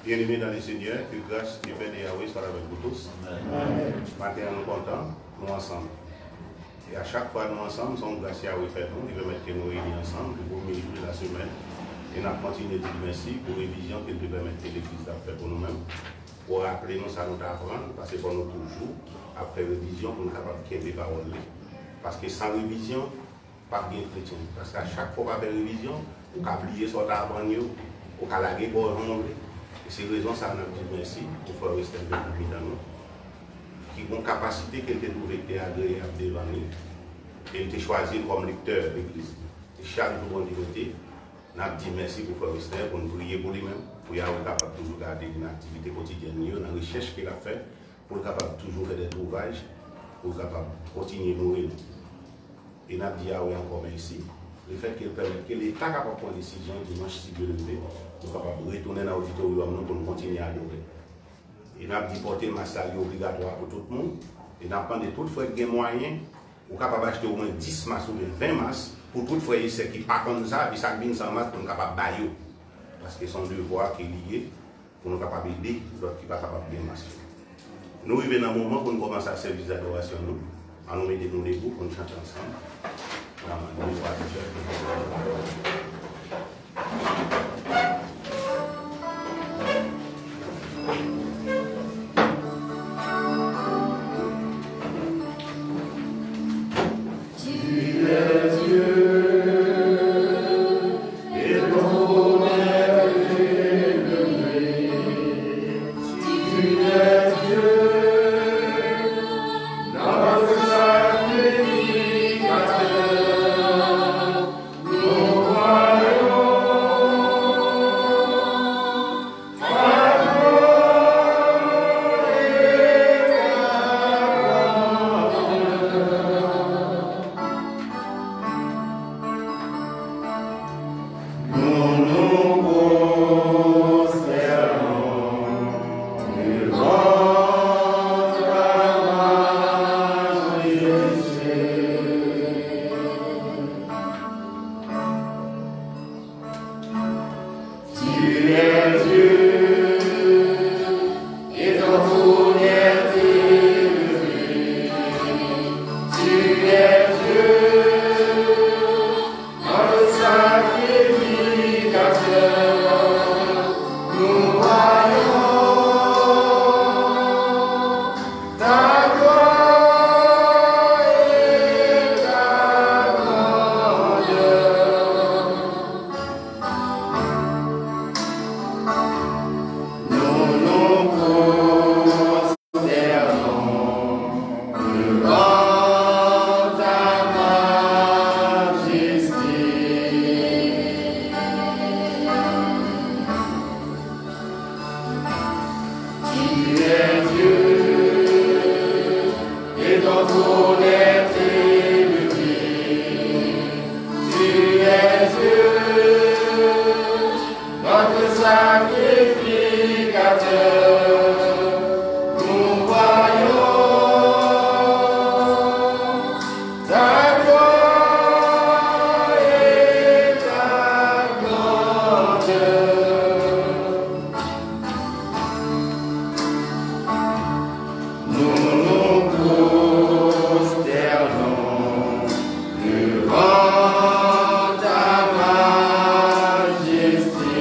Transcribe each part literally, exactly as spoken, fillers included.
Bien-aimés dans le Seigneur, que grâce et paix de Yahweh soient avec vous tous. Maten an, nou kontan, nou ansanm. E a chak fwa nou ansanm, se yon gras Yahweh fè nou, li pèmèt ke nou reyini ansanm pou premye jou de la semèn. E n ap kontinye di l mèsi pou revizyon ke l te pèmèt ke legliz la fè pou nou menm. Pou raple nou sa nou t aprann, paske fò nou toujou ap fè revizyon pou nou kapab kenbe pawòl li. Paske san revizyon, p ap gen kretyen. Paske a chak fwa w pa fè revizyon, ou ka bliye sa w t aprann yo, ou ka lage kò w jan w vle. E se rezon sa a n ap di l mèsi pou frè Weston vin nan mitan nou, ki gon kapasite ke l te twouve ki te agreyab devan li, e l te chwazi l kòm lektè legliz li. E chak jou Bondye mete, n ap di mèsi pou frè Weston, pou n priye pou li menm, pou Yahweh kapab toujou gade li nan aktivite kotidyèn li yo, nan rechèch ke l ap fè, pou l kapab toujou fè de twouvaj, pou l kapab kontinye nouri nou. E n ap di Yahweh ankò mèsi, lefètke l pèmèt ke Leta kapab pran desizyon dimanch, si Dye le vle, nou kapab retounen nan oditoryòm nou pou nou kontinye adore. E n ap di pòte mas la li obligatwa pou tout moun. E n ap mande tout frè ki gen mwayen, ou kapab achte omwen dis mas oubyen ven mas pou tout frè e sè ki pa konn sa, epi sa k vin san mas pou n kapab ba yo. Paske se yon devwa ke li ye, pou nou kapab ede lòt ki pa kapab gen mas yo. Nou rive nan moman pou nou kòmanse ak sèvis adorasyon nou. Ann nou mete nou debou pou nou chante ansanm. Nan non pwofèt Jezi. Tu es Dieu, et ton trône est élevé. Tu es Dieu, notre sacrificateur. Nous croyons Tu es Dieu, et ton trône est élevé. Tu es Dieu, notre sacrificateur. Nous voyons ta gloire et ta grandeur. Nous nous prosternons devant ta majesté. Tu es Dieu, et ton trône est élevé. Tu es Dieu, notre sacrificateur. Nous voyons ta gloire et ta grandeur. Nous nous prosternons devant ta majesté.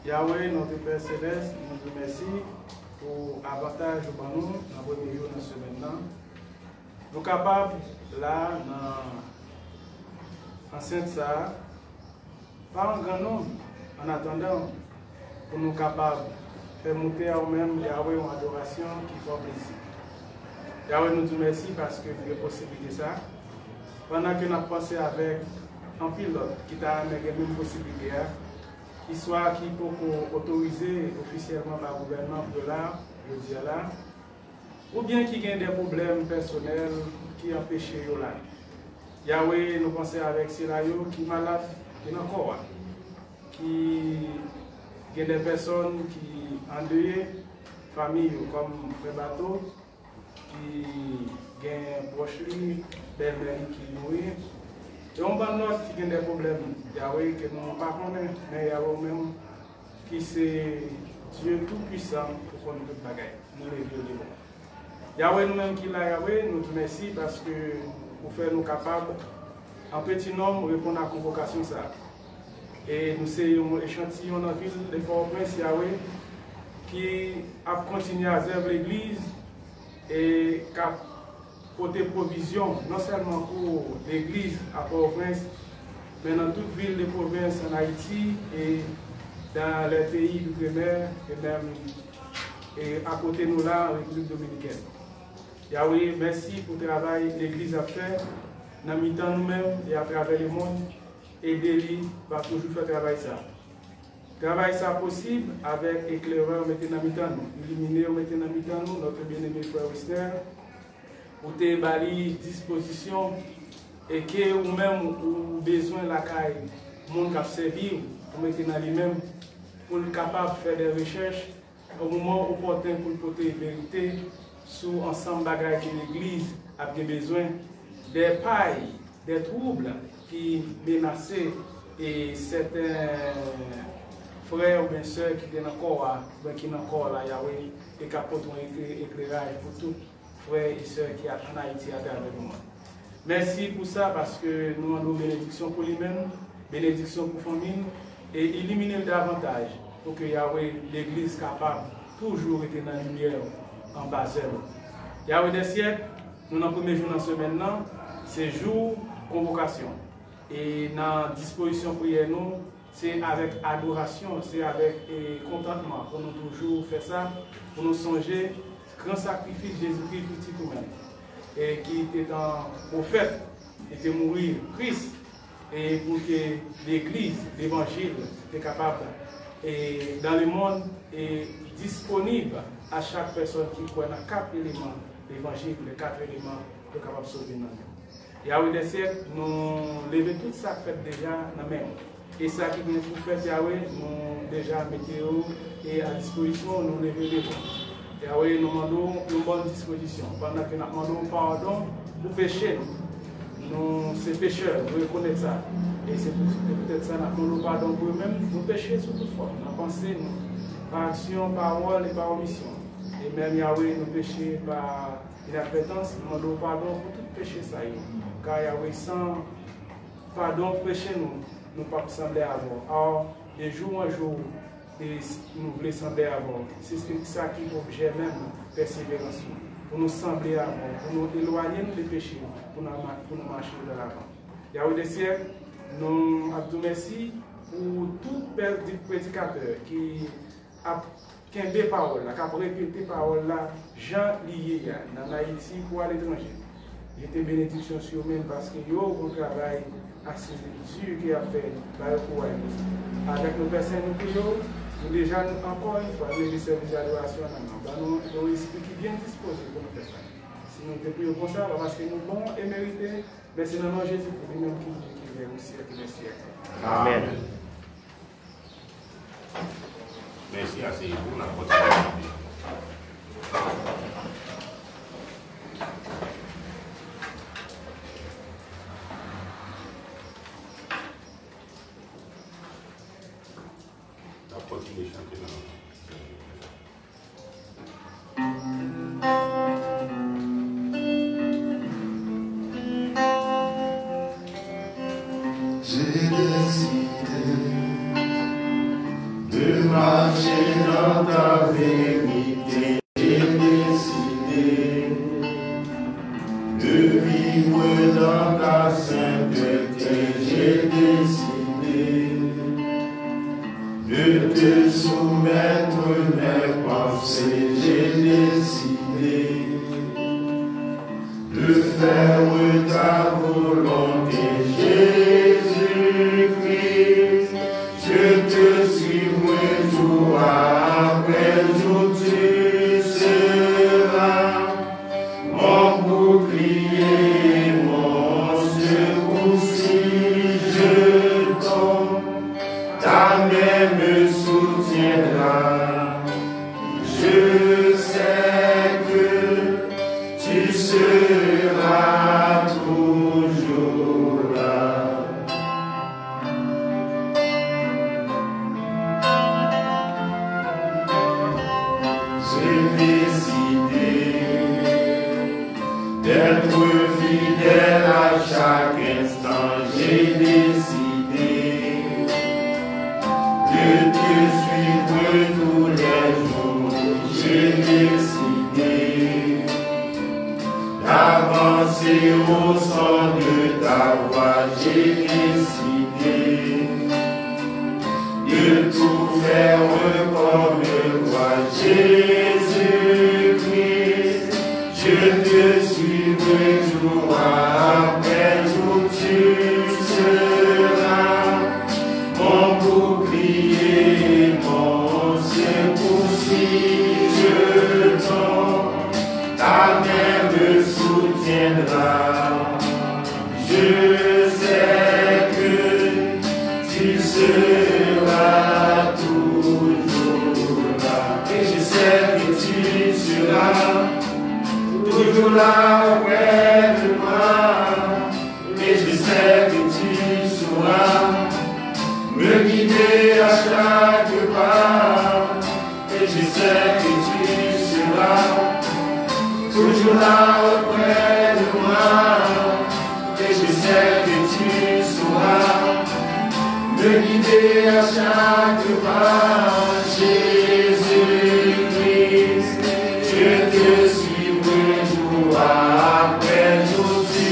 Yahweh, notre Père Céleste, nou di w mèsi pou avantaj ou ban nou nan premye jou nan semèn nan. Nou kapab la nan ansent sa a, pa an gran nonm, annatandan pou nou kapab fè moute a ou menm, Yahweh, yon adorasyon ki fè w plezi. Yahweh, nou di w mèsi paske nou gen posiblite sa a. Pandan ke n ap panse avèk anpil lòt ki ta renmen gen menm posiblite a, ki swa ki poko otorize ofisyèlman pa gouvènman pou yo la, jodi a la, oubyen ki gen de pwoblèm pèsonèl ki anpeche yo la. Yahweh, nou panse avèk sila yo ki malad, ki nan kò a, ki gen de pèsòn ki andeye fanmi yo, kòm frè Bato, ki gen pwòch li, bèlmè li ki mouri, e yon bann lòt ki gen de pwoblèm, Yahweh, ke nou pa konnen, men Yahweh, ou menm, ki se Dye Toupwisan, ou konn tout bagay. Nou leve yo devan w. Yahweh, nou menm ki la, Yahweh, nou di mèsi paske ou fè nou kapab an peti nonm reponn a konvokasyon sa a. E nou se yon echantiyon nan vil de Pòtoprens, Yahweh, ki ap kontinye a zèv legliz e k ap pote pwovizyon non sèlman pou legliz a Pòtoprens, men nan tout vil de pwovens ann Ayiti e dans les pays d'outre-mer e menm e akote nou la, an Repiblik Dominikèn. Yahweh, mèsi pou travay legliz ap fè nan mitan nou menm e atravè lemonn. Ede li va toujou fè travay sa. Travay sa posib avèk eklerè w mete nan mitan nou, ilimine w mete nan mitan nou, notre bien-aimé frè Wisner, ou te ba li dispozisyon e ke ou menm ou bezwen lakay moun k ap sèvi w, ou mete nan li menm pou l kapab fè de rechèch o moman opòten pou l pote verite sou ansanm bagay ke legliz ap gen bezwen, de pay, de twoub ki menase e sèten frè oubyen sè ki te nan kò a, oubyen ki nan kò la, Yahweh, e k ap pote yon ekle-, ekleraj pou tout frè e sè ki a-, ann Ayiti atravè lemonn. Mèsi pou sa, paske nou mande w benediksyon pou li menm, benediksyon pou fanmi l, e ilimine l davantaj, pou ke Yahweh, legliz kapab toujou rete nan limyè w, anba zèl ou. Yahweh dè syèk, nou nan premye jou nan semèn nan, se jou konvokasyon. E nan dispozisyon priyè nou, se avèk adorasyon, se avèk, e, kontantman pou nou toujou fè sa, pou nou sonje gran sakrifis Jezikri, pitit ou menm, e ki te tan pwofèt, li te mouri, Kris, e pou ke legliz, levanjil, te kapab, e, dans le monde, e disponib a chak pèsòn ki kwè nan kat eleman levanjil, les quatre éléments, yo kapab sove nan nou. Yahweh dè syèk, nou leve tout sa k fèt deja nan men w. E sa ki gen pou fèt, Yahweh, nou deja mete yo e a dispozisyon w, nou leve devan w. Yahweh, nou mande w yon bòn dispozisyon. Pandan ke n ap mande w padon pou peche nou. Nou se pechè, nou rekonèt sa. E se pou, se poutèt sa n ap mande w padon pou yo menm, nou peche sou tout fòm, nan panse nou, pa aksyon, pawòl e pa omisyon. E menm, Yahweh, nou peche pa inadvètans, nou mande w padon pou tout peche sa yo. Ka Yahweh, san padon pou peche nou, nou p ap sanble avè w. Or, de jou an jou, e s-, nou vle sanble avè w. Se, se sa ki objè menm pèseverans nou. Pou nou sanble avè w, pou nou elwanye nou de peche, pou nou ma-, pou nou mache de lavan. Yahweh dè syèk, nou ap di w mèsi pou tout pè-, predikatè ki ap kenbe pawòl la, k ap repete pawòl la jan li ye a, nan Ayiti kou aletranje. Jete benediksyon sou yo menm, paske yo fè yon travay ase di ke y ap fè, ba yo kouraj. Avèk nou pèse nou pou yo, nou deja, ankò yon fwa, nou leve sèvis adorasyon nan men w. Ban nou yon espri ki byen dispoze pou nou fè sa. Si nou te priye w konsa, pa paske nou bon e merite, men se nan non Jezikri, li menm ki viv, ki règne o syèk dè syèk. Amèn. Mèsi, aseyez-vous, n ap kontinye chante. N ap kontinye chante nan J'ai décidé de Dans ta sainteté, j'ai décidé de te soumettre mes pensées, j'ai décidé de faire ta volonté, Jésus-Christ. Je te suivrai jour après jour, tu seras mon bouclier, mon secours si je tombe, ta main me soutiendra. Je sais que tu seras toujours là. J'ai décidé d'être fidèle à chaque instant. J'ai décidé de te suivre tous les jours. J'ai décidé d'avancer au son de ta voix. J'ai décidé de tout faire comme toi, Jésus-Christ. Je te suivrai jour après jour, tu seras mon bouclier, mon secours si je tombe, ta main me soutiendra. Je sais que tu seras toujours là. Et je sais que tu seras toujours là auprès de moi. Et je sais que tu sauras me guider à chaque pas. Et je sais que tu seras toujours là auprès de moi. Et je sais que tu sauras me guider à chaque pas. Jésus-Christ, je te suivrai jour après jour, tu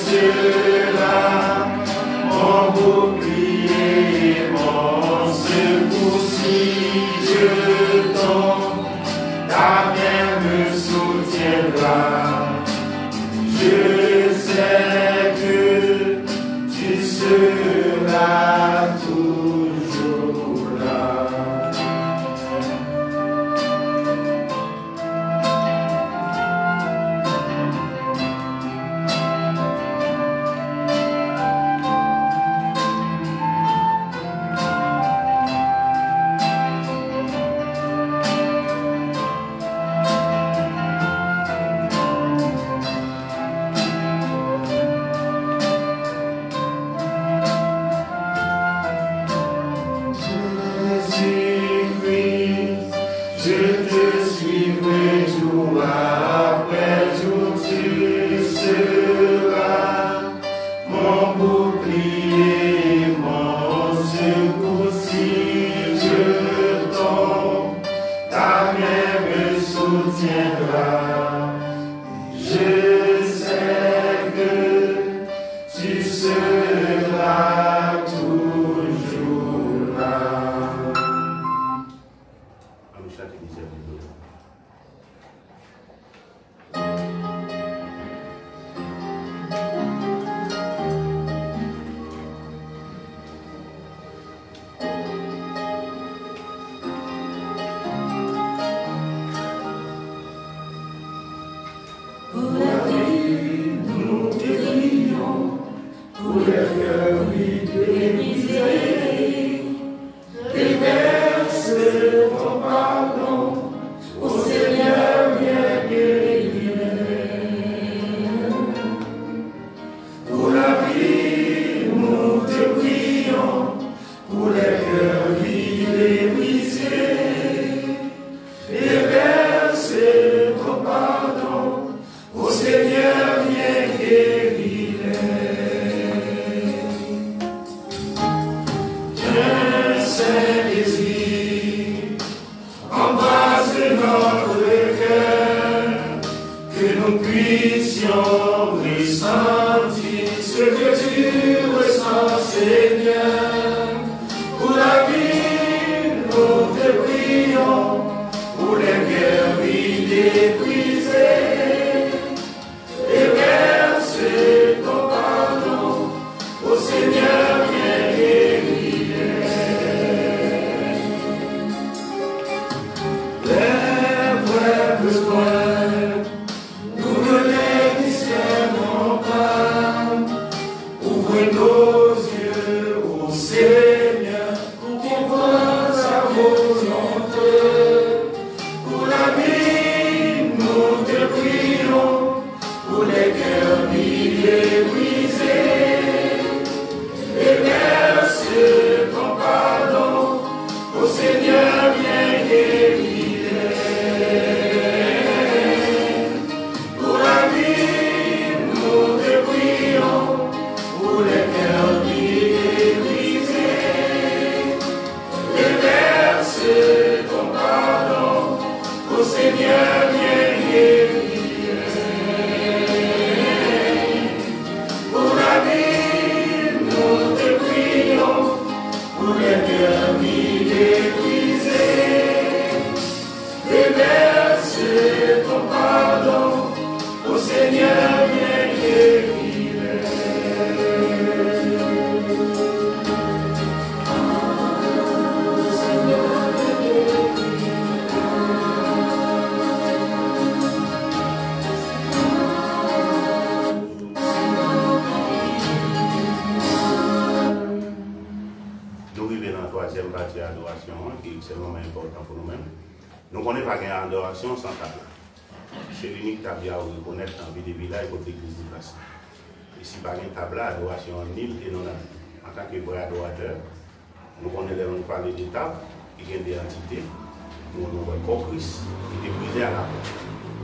seras mon bouclier, mon secours si je tombe, ta main me soutiendra. Je sais que tu seras toujours là. Jésus-Christ, je te suivrai jour après jour, tu seras mon bouclier, mon secours si je tombe, ta main me soutiendra. Je sais que tu seras toujours là. Ann nou chante dezyèm nimewo. Pou lavi, nou te priye w, pou lè kè vide e brize. Déverse ton pardon, ô Seigneur, viens guérir. Pou lavi, nou te priye w, pou lè kè vide e brize. Déverse ton pardon, ô Seigneur, viens guérir. Un saint désir embrase notre cœur, que nous puissions ressentir Pour la vie, nous te prions, pour les guerres, vies brisées. Déverse ton pardon, ô Seigneur, viens guérir. Les vrais besoins, nous ne les discernons pas. Ouvre nos yeux, ô Seigneur, pour comprendre sa volonté. Pour la vie, nous te prions, pour les cœurs vides et brisés. Déverse ton pardon, ô Seigneur, viens guérir. Pour la vie, nous te prions, pour les cœurs vides et brisés. Déverse ton pardon, ô Seigneur, viens guérir. Pour la vie, nous te prions, pour les cœurs vides et brisés. Déverse ton pardon, ô Seigneur, viens guérir. Nou rive nan twazyèm pati adorasyon an, ki ekstrèmman enpòtan pou nou menm. Nou konnen pa gen adorasyon san tab la. Se linik tab Yahweh rekonèt nan vi de vilaj kot legliz li plase. E si pa gen tab la, adorasyon an nil e non avi. Antanke vrè adoratè, nou konnen lè nou pale de tab, ki gen de antite, nou, nou wè kò Kris, ki te brize a la mò.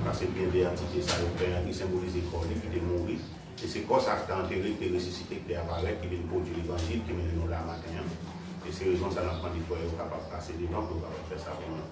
Paske gen de antite sa yo, ki senbolize kò li, ki te mouri. E se kò sa ki te antere, ki te resisite, ki te aparèt, ki vin pwodui levanjil, ki mennen nou la maten an. E se rezon sa n ap mande frè yo kapab pase devan pou yo kapab fè sa pou nou.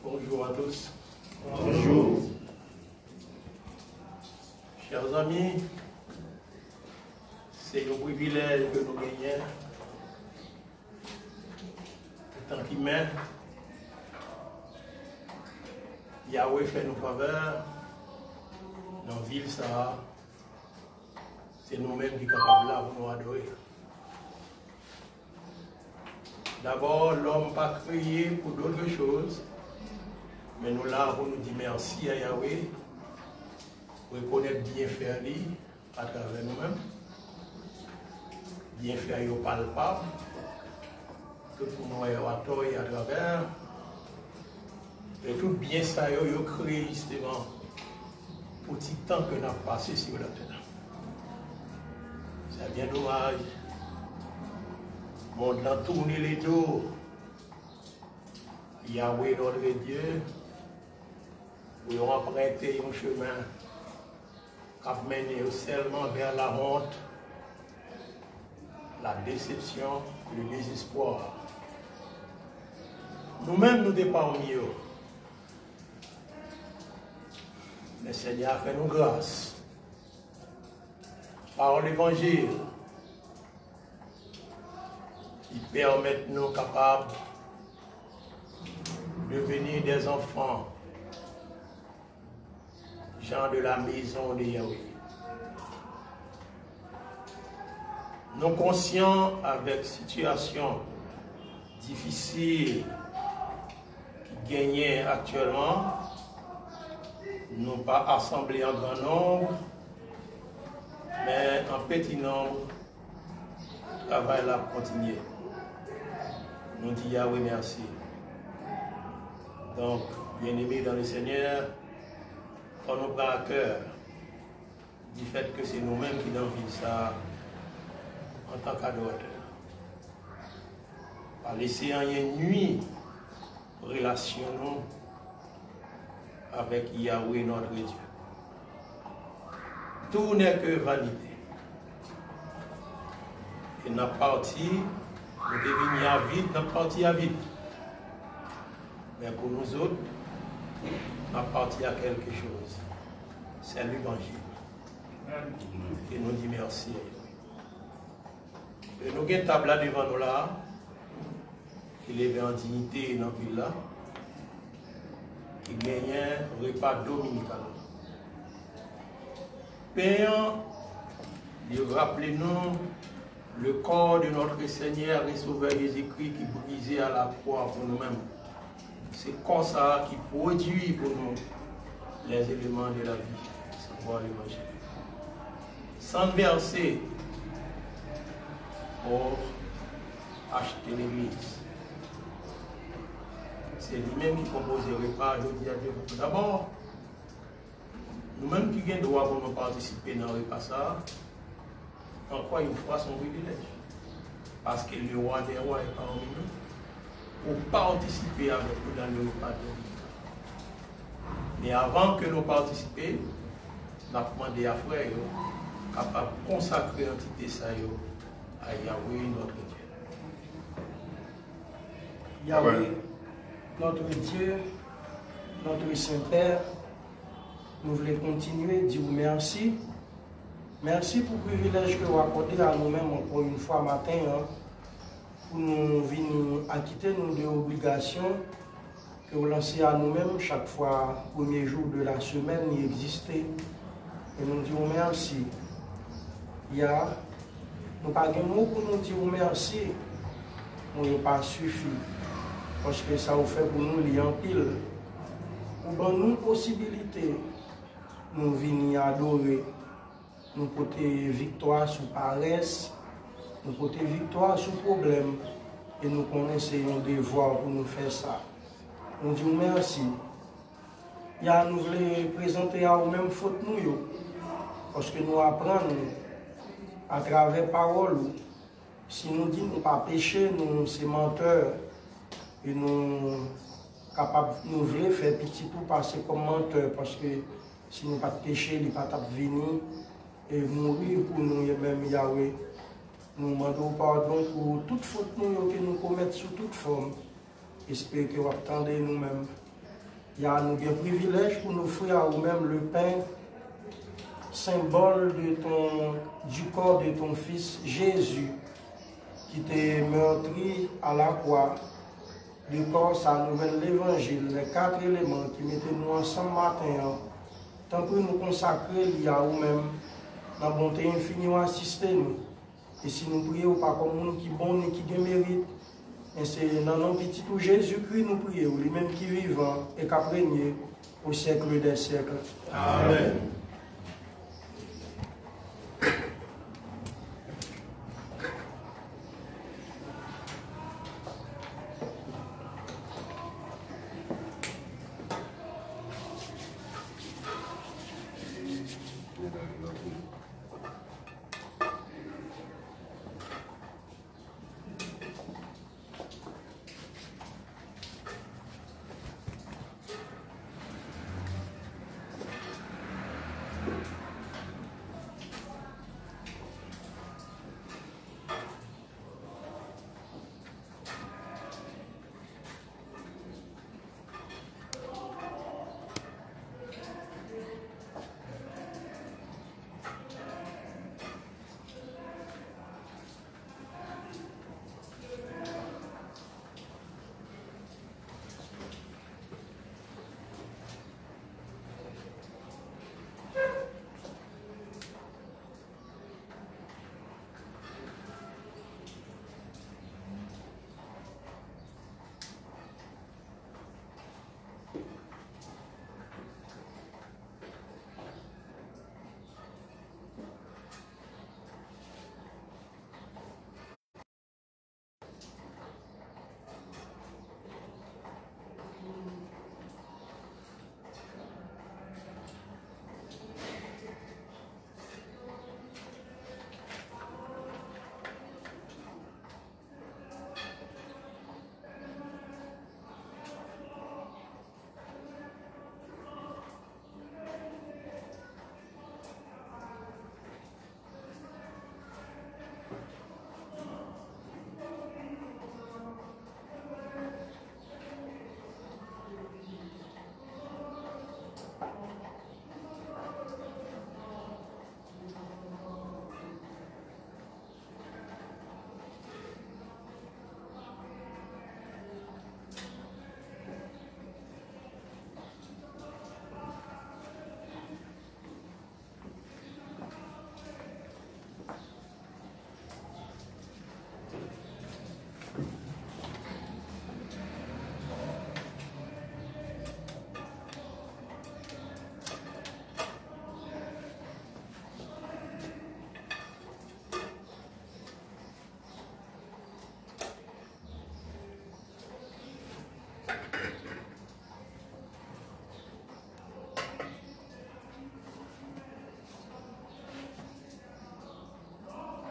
Bonjour à tous. Bonjour. Chers amis, se yon privilèj ke nou genyen antank imen. Yahweh fè nou favè nan vil sa a. Se nou menm ki kapab la pou nou adore. Dabò, lòm pa kreye pou dòt choz, men nou la pou nou di mèsi a Yahweh, rekonèt byenfè li atravè nou menm. Byenfè yo palpab, tout moun wè yo atò e atravè. E tout byen sa yo, yo kreye jisteman pou ti tan ke n ap pase sou latè. Se byen domaj, mond lan tounen ledo Yahweh notre Dieu, pou yo anprente yon chemen k ap mennen yo sèlman vè lawont, la desepsyon, le dezespwa. Nou menm, nou te pami yo. Men Senyè a fè nou gras. Pawòl levanjil ki pèmèt nou kapab deveni dè zanfan jan de la mezon de Yahweh. Nou konsyan avèk sitiyasyon difisil ki Genyen aktyèlman, nou pa asanble an gran nonb, men an peti nonb, travay la ap kontinye. Nou di Yahweh mèsi. Donk, bien-aimés dans le Seigneur, fò nou pran a kè difèt ke se nou menm ki nan vil sa a antanke adoratè. Pa lese anyen nwi relasyon nou avèk Yahweh notre Dieu. Tout n'est que vanité. E n ap pati, nou te vini a vid, n ap pati a vid. Men pou nou zòt, n ap pati a quelque chose. C'est l'évangile. E nou di mèsi a Yahweh. E nou gen tab la devan nou la a, ki leve an diyite nan vil la, ki genyen repa dominikan. Pen an, li raple nou le corps de notre Seigneur et Sauveur Jésus-Christ ki brize a la kwa pou nou menm. Se kò sa a ki pwodui pou nou les éléments de la vie, savoir l'évangile. San vèse pou achte legliz. Se li menm ki konpoze repa jodi a devan nou. Dabò, nou menm ki gen dwa pou nou patisipe nan repa sa a, ankò yon fwa, se yon privilèj. Paske le roi des rois est parmi nous. Ou patisipe avèk nou nan le repa de Bondye. Men avan ke nou patisipe, n ap mande a frè yo kapab konsakre antite sa yo a Yahweh notre Dieu. Yahweh, notre Dieu, notre Saint Père, nou vle kontinye di w mèsi. Mèsi pou privilèj ke w akòde a nou menm ankò yon fwa maten an, pou nou vini akite nou de obligasyon ke w lanse a nou menm chak fwa premye jou de la semèn li egziste. E nou di w mèsi. Ya, nou pa gen mo pou nou di w mèsi. Mo yo pa sifi. Paske sa w fè pou nou, li anpil. Ou ban nou posibilite nou vini adore. Nou pote viktwa sou parès, nou pote viktwa sou pwoblèm, e nou konnen se yon devwa pou nou fè sa. Nou di w mèsi. Ya, nou vle prezante a ou menm fot nou yo, paske nou aprann atravè pawòl ou. Si nou di nou pa peche, nou se mantè, e nou kapab, nou vle fè pitit ou pase kòm mantè, paske si nou pa t peche, li pa t ap vini e mouri pou nou, e menm Yahweh. Nou mande w padon pou tout fot nou yo ke nou komèt sou tout fòm. Espere ke w ap tande nou menm. Ya, nou gen privilèj pou n ofri a ou menm le pain, symbole de ton, du corps de ton Fils Jésus, ki te meurtri à la croix. De kò sa nouvèl levanjil, les quatre éléments ki mete nou ansanm maten an, tanpri nou konsakre li a ou menm, nan bonte enfini w asiste nou. E si nou priye w pa kòm moun ki bon ni ki gen merit, men se nan non Pitit ou Jezikri nou priye w, li menm ki vivan e k ap renye au siècle des siècles. Amèn.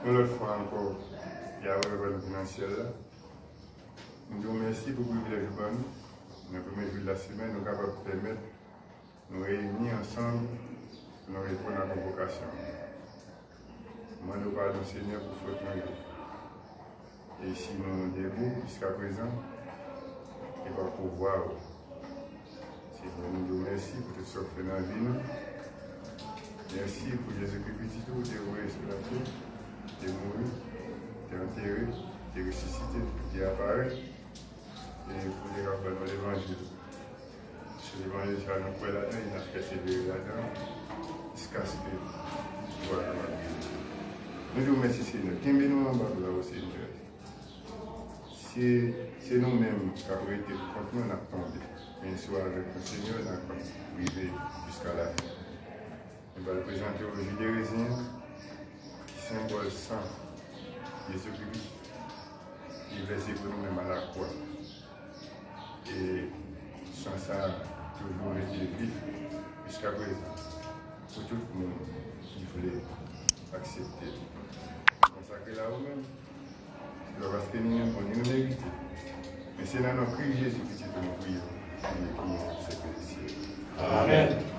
Yon lòt fwa ankò, Yahweh, Papa nou ki nan syèl la, nou di w mèsi pou privilèj ou ban nou. Nan premye jou de la semèn, nou kapab pèmèt nou reyini ansanm pou nou reponn a konvokasyon an. Mande w padon, Senyè, pou fòt nou yo. E si nou debou jiskaprezan, se pa pouvwa w. Senyè, nou di w mèsi pou tout sa w fè nan vi nou. Mèsi pou Jezikri, Pitit ou, ou te voye sou latè, te mouri, te antere, te resisite, te aparèt, e pou te ka ban nou levanjil. Se levanjil sa nou kwè ladan, e n ap pèsevere ladan, jiskaske glwa nou ap vini. Nou di w mèsi, Senyè. Kenbe nou anba bra w, Senyè. Se, se nou menm k ap rete kont nou, n ap tonbe. Men si w avèk nou, Senyè, n ap rive jiska lafen. Nou pral prezante w ji de rezen an, ki senbòl san Jezikri ki vèse pou nou menm alakwa. E san sa a toujou rete vif jiskaprezan pou tout moun ki vle aksepte l. Konsakre l a ou menm. Se pa paske ni nou bon, ni nou merite. Men se nan non Kris Jezi, Pitit ou, nou priye, ki, ki se Mesye. Amèn.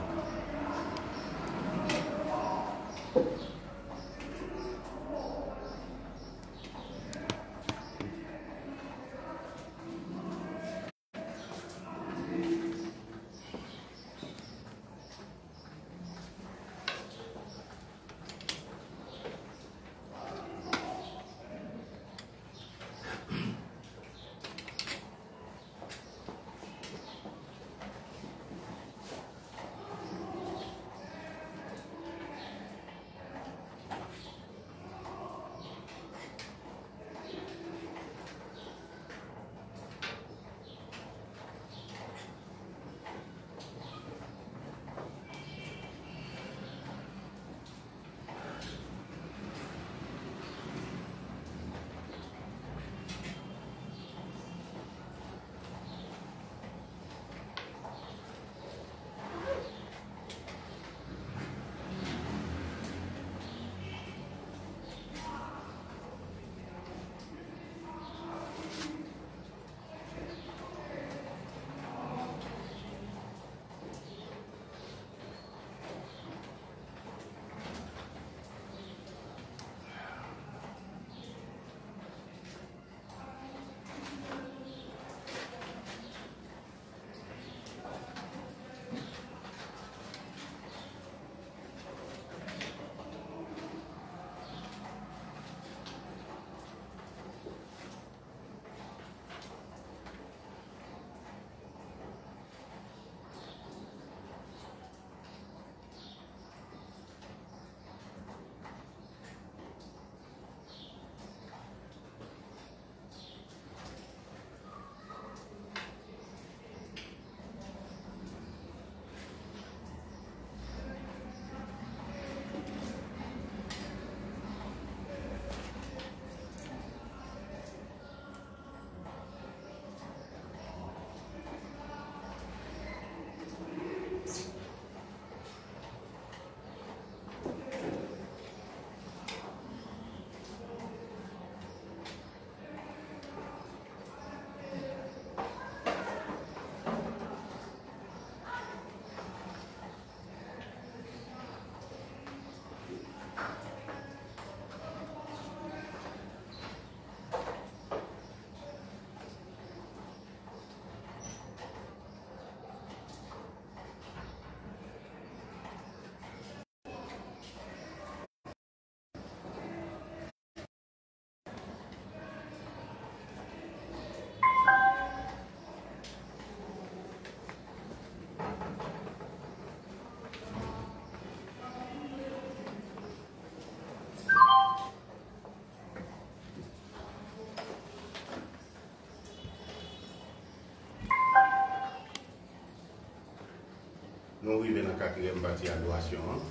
Nou rive nan katriyèm pati adorasyon an,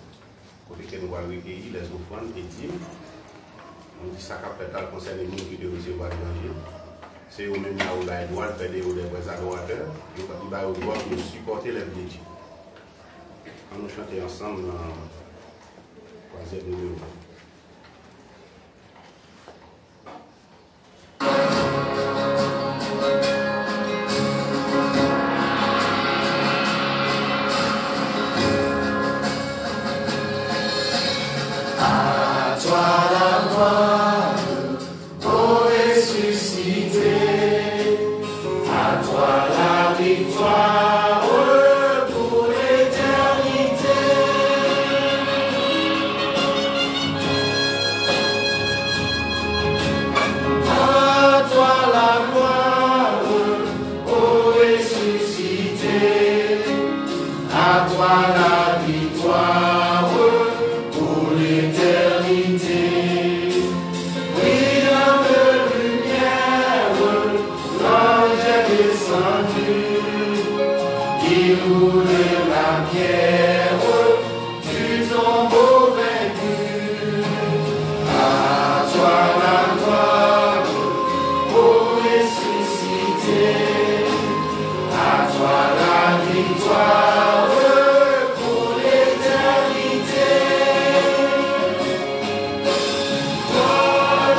kote ke nou pral rekeyi lèzofrann e dim. Nou di sa k ap fèt la konsène moun ki te resevwa levanjil. Se yo menm la ou bay dwa, l fè de yo de vrè adoratè, yo ba yo dwa pou yo sipòte lèv de Dye. Ann nou chante ansanm nan twazyèm nimewo. Toi la victoire pour l'éternité. À toi la gloire, ô ressuscité. À toi la victoire pour l'éternité. Brillante lumière, l'ange est descendu, il roule la pierre du tombeau vaincu. À toi la gloire, ô ressuscité. À toi la victoire pour l'éternité. Toi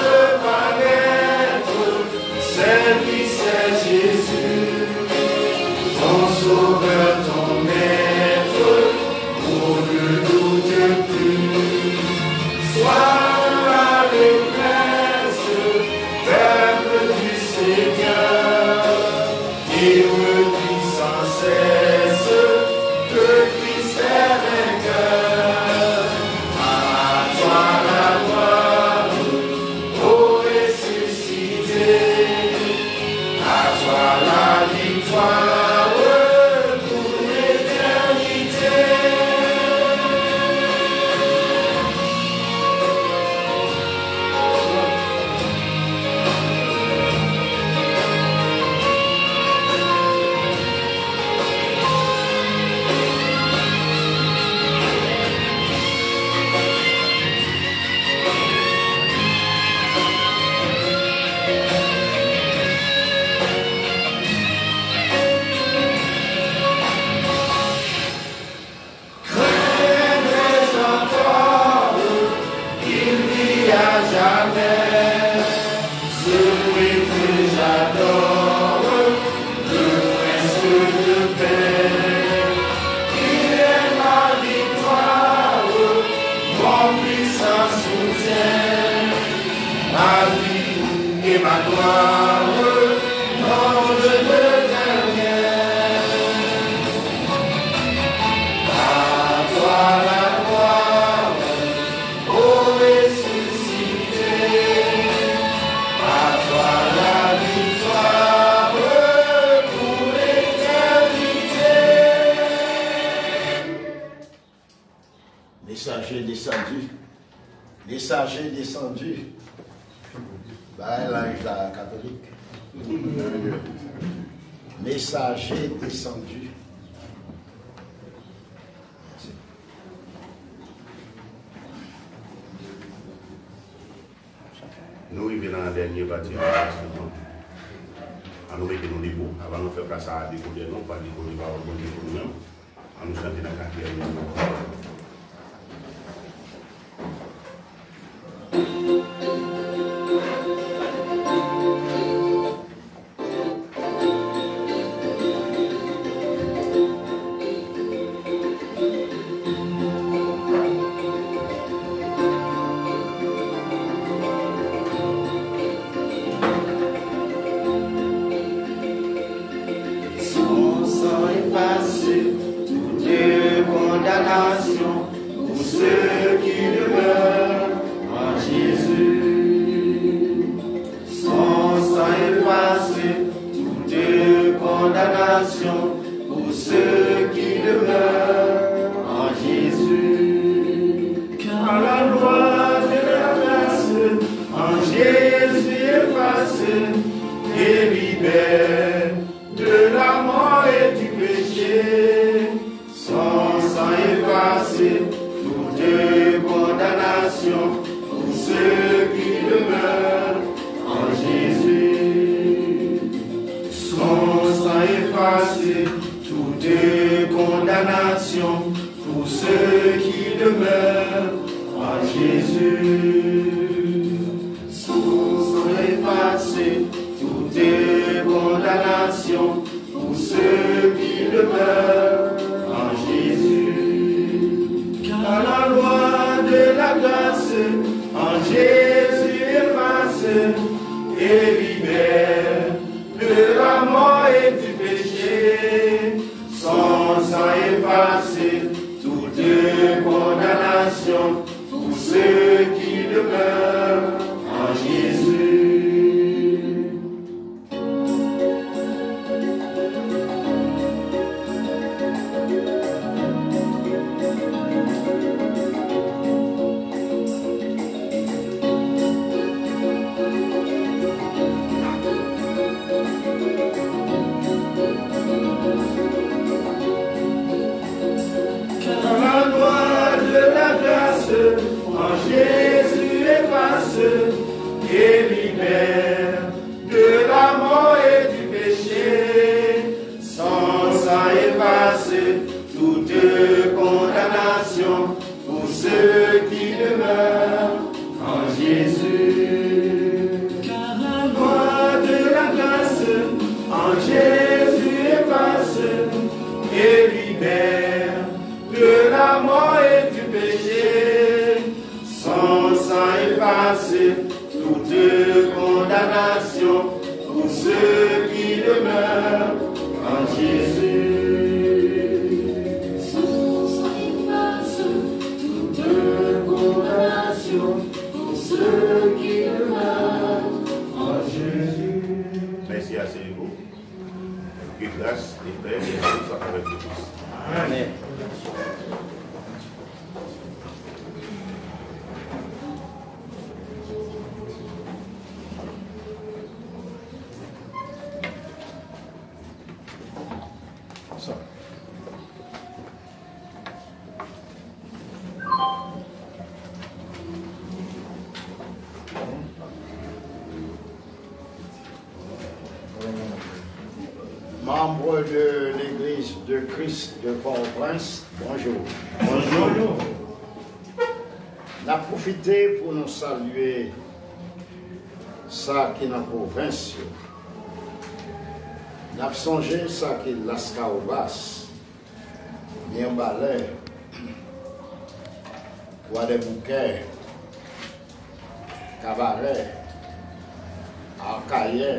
le paraître, service à Jésus, ton sauveur, ton maître, on ne doute plus. Sois dans l'allégresse, peuple du Seigneur, et redis sans cesse que Christ est vainqueur. À toi la gloire, ô ressuscité, à toi la victoire pour l'éternité. Craindrai-je encore ? Il vit à jamais. Ce prince que j'adore, le prince de paix. Il est ma victoire, mon puissant soutien. Ma vie et ma gloire, non, je ne crains rien. À toi la gloire, ô ressuscité, à toi la victoire pour l'éternité. Mesaje desann. Mesaje desann. Bagay laj la katolik. Mesaje desann. Nou rive nan dènye pati adorasyon an. Ann nou mete nou debou. Avan nou fè plas a dekouvè nou, pa dekouvè pawòl Bondye pou nou menm. Ann nou chante nan katriyèm nivo. Son sang efface toute condamnation pour ceux qui demeurent en Jésus. Son sang efface toute condamnation pour ceux qui demeurent en Jésus. Car la loi de la grâce en Jésus efface et libère de la mort et du péché. Son sang efface toute condamnation pour ceux qui demeurent en Jésus. Son sang efface toute condamnation pour ceux qui demeurent en Jésus. Son sang efface toute condamnation pour ceux qui demeurent en Jésus. Car la loi de la grâce en Jésus efface et libère de la mort et du De la mort et du péché, son sang efface toute condamnation pour ceux qui demeurent en Jésus. Car la loi de la grâce en Jésus efface et libère de la mort et du péché. Son sang efface toute condamnation pour ceux qui demeurent en Jésus. Son sang efface toute condamnation pour ceux qui demeurent en Jésus. Mèsi, aseyez-vous. Que grâce et paix de Dieu soient avec vous tous. Amen. Membre de l'Église de Christ de Port-au-Prince, bonjou. Bonjou. N ap pwofite pou nou salye sa ki nan pwovens yo. N ap sonje sa ki Laskawobas, Mibalè, Kwadèboukè, Kabarè, Akayè,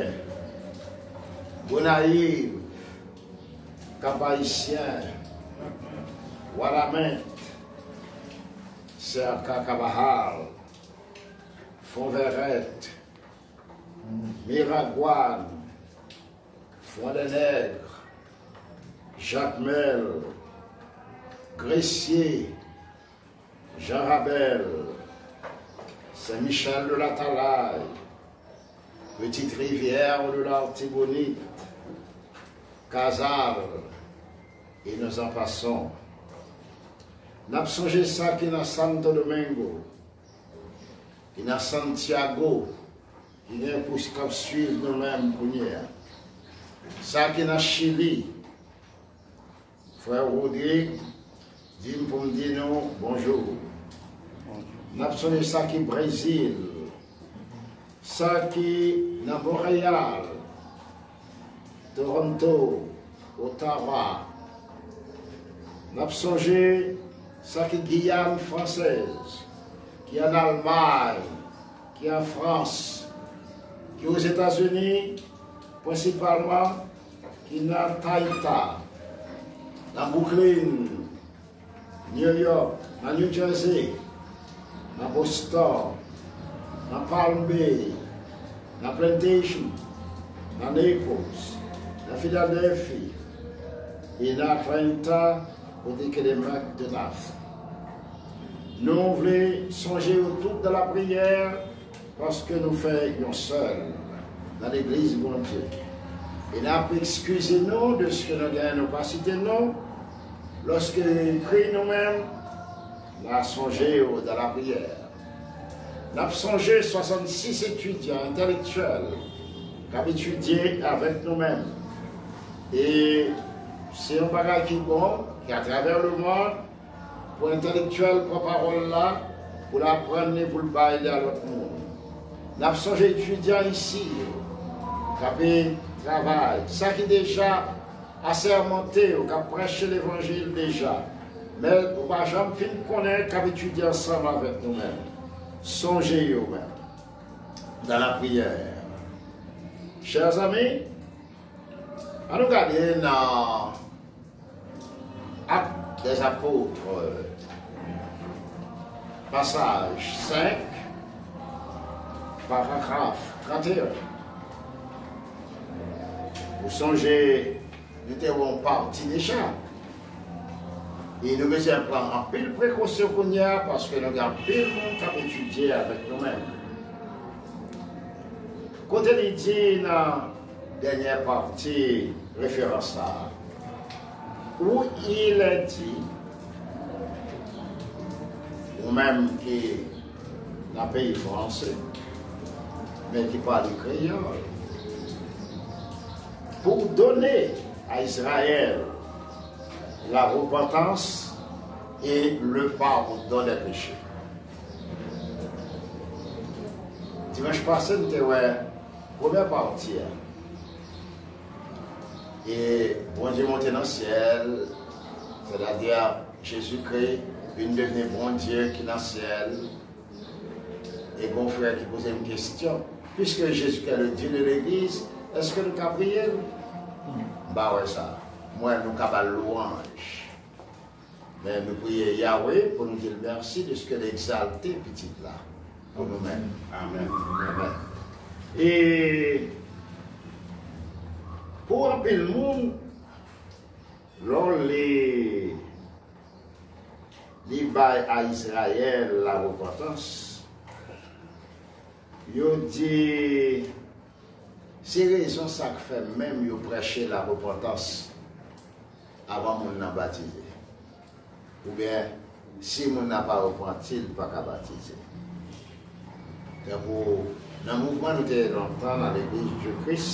Gonayiv, Kap Ayisyen, Wanament, Sèka Kabahal, Fonvèrèt, Miragwàn, Fwon dè Nèg, Jakmèl, Gresye, Jan Rabèl, Sen Michèl de Latalay, Petite Rivière de l'Artibonite, Kazal, et nous en passons. N ap sonje sa ki nan Santo Domingo, ki nan Santiago, ki gen pou k ap swiv nou menm kounye a. Sa ki nan Chili, frè Rodrigue di m pou m di nou bonjou. N ap sonje sa ki Brezil, sa ki nan Monreyal, Toronto, Ottawa. N ap sonje sa ki Giyàn Fransèz, ki ann Almay, ki an Frans, ki Ozetazini, prensipalman, ki nan Taita, nan Brooklyn, New York, nan New Jersey, nan Boston, nan Palm Bay, nan Plantation, nan Naples, nan Philadelphie, e nan Atlanta, kote ke de Mac Donald. Nou vle sonje yo tout dans la prière, paske nou fè yon sèl nan legliz Bondye. E n ap ekskize nou de ske nou gen nou pa site non, lòske yo ekri nou menm, n a sonje yo dans la prière. N ap sonje swasannsis etidyan entèlektyèl k ap etidye avèk nou menm. E se yon bagay ki bon, ki atravè lemonn, pou entèlektyèl pran pawòl la, pou l aprann li, pou l bay li a lòt moun. N ap sonje etidyan isi yo k ape travay, sa ki deja asèmante yo, k ap preche levanjil deja, men ou pa janm fin konnen k ap etidye ansanm avèk nou menm. Sonje yo menm dans la prière. Chè zanmi, ann nou gade nan Actes des Apôtres, pasaj senk, paragraf tranteyen. Ou sonje, nou te wè yon pati deja. E nou bezwen pran anpil prekosyon kounye a, paske nou gen anpil moun k ap etidye avèk nou menm. Kote li di nan dènyè pati referans sa a, où il est dit, ou menm ki nan peyi Frans, men ki pale kreyòl, pour donner à Israël la repentance et le pardon des péchés. Dimanch pase, m te wè premyè pati a. E Bondye monte nan syèl, sètadi Jezikri vin devni Bondye ki nan syèl. E gon frè ki poze m kesyon, puisque Jésus est le Dieu de l'église, èske nou ka priye l? M pa wè sa. M wè nou ka ba l lwanj. Men nou priye Yahweh pou nou di l mèsi de ce que l egzalte pitit la pou nou menm. Amèn. Amèn. E pou anpil moun, lè w li, li bay a Izrayèl la repantans, yo di se rezon sa k fè menm yo preche la repantans avan moun nan batize. Oubyen, si moun nan pa repanti, li pa ka batize. Tankou nan mouvman nou te ye lontan nan Legliz di Kris,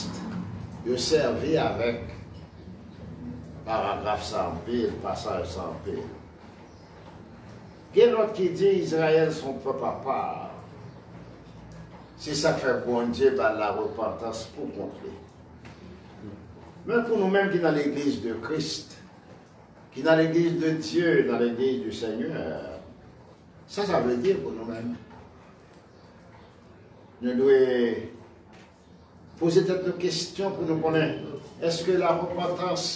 yo sèvi avèk paragraf sa anpil, pasaj sa anpil. Gen lòt ki di Izrayèl se yon pèp apa. Se sa k fè Bondye ba l la repantans pou kont li. Men pou nou menm ki nan Legliz de Kris, ki nan Legliz de Dye, nan Legliz du Seigneur, sa sa vle di pou nou menm? Nou dwe poze tèt nou kesyon pou nou konnen, èske la repantans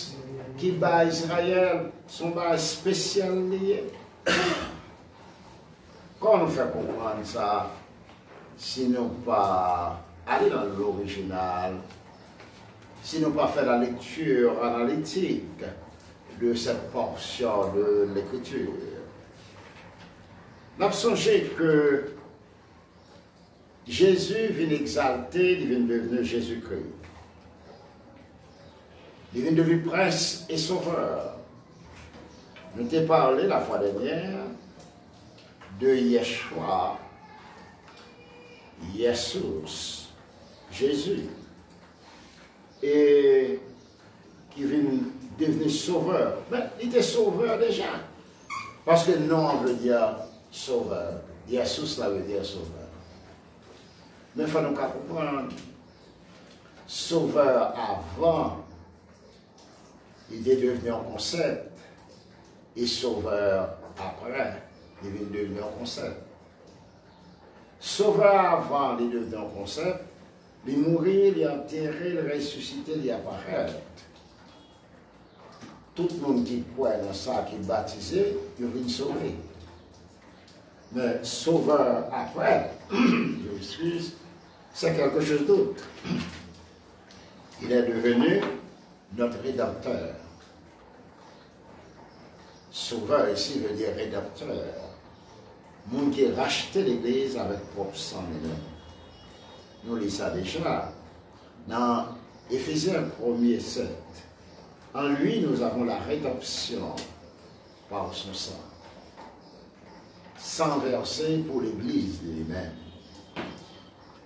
ki ba Izrayèl se yon bagay espesyal li ye? Kòman nou fè konprann sa si nou pa ale nan lorijinal, si nou pa fè la lecture analytique de cette portion de l'Écriture? N ap sonje ke Jezi vin egzalte, li vin devni Jezikri. Li vin devni Prens e Sovè. Nou te pale lafwa dènyè de Yeshua, Yesus, Jezi. E ki vin devni Sovè. Men, li te Sovè deja. Paske non an vle di Sovè. Yesus la vle di Sovè. Men fò nou ka konprann, Sovè avan, li te devni yon konsèp, e Sovè apre, li vin devni yon konsèp. Sovè avan, li devni yon konsèp, li mouri, li antere, li resisite, li aparèt. Tout moun ki kwè nan sa, ki batize, yo vin sove. Men Sovè apre, je m'excuse, c'est quelque chose d'autre. Il est devenu notre Rédempteur. Sovè isi vle di Redanmtè. Moun ki rachte legliz avèk pwòp san li menm. Nou li sa deja nan Efezyen premye sèt. En lui, nous avons la rédemption par son sang. San vèse pou legliz li menm.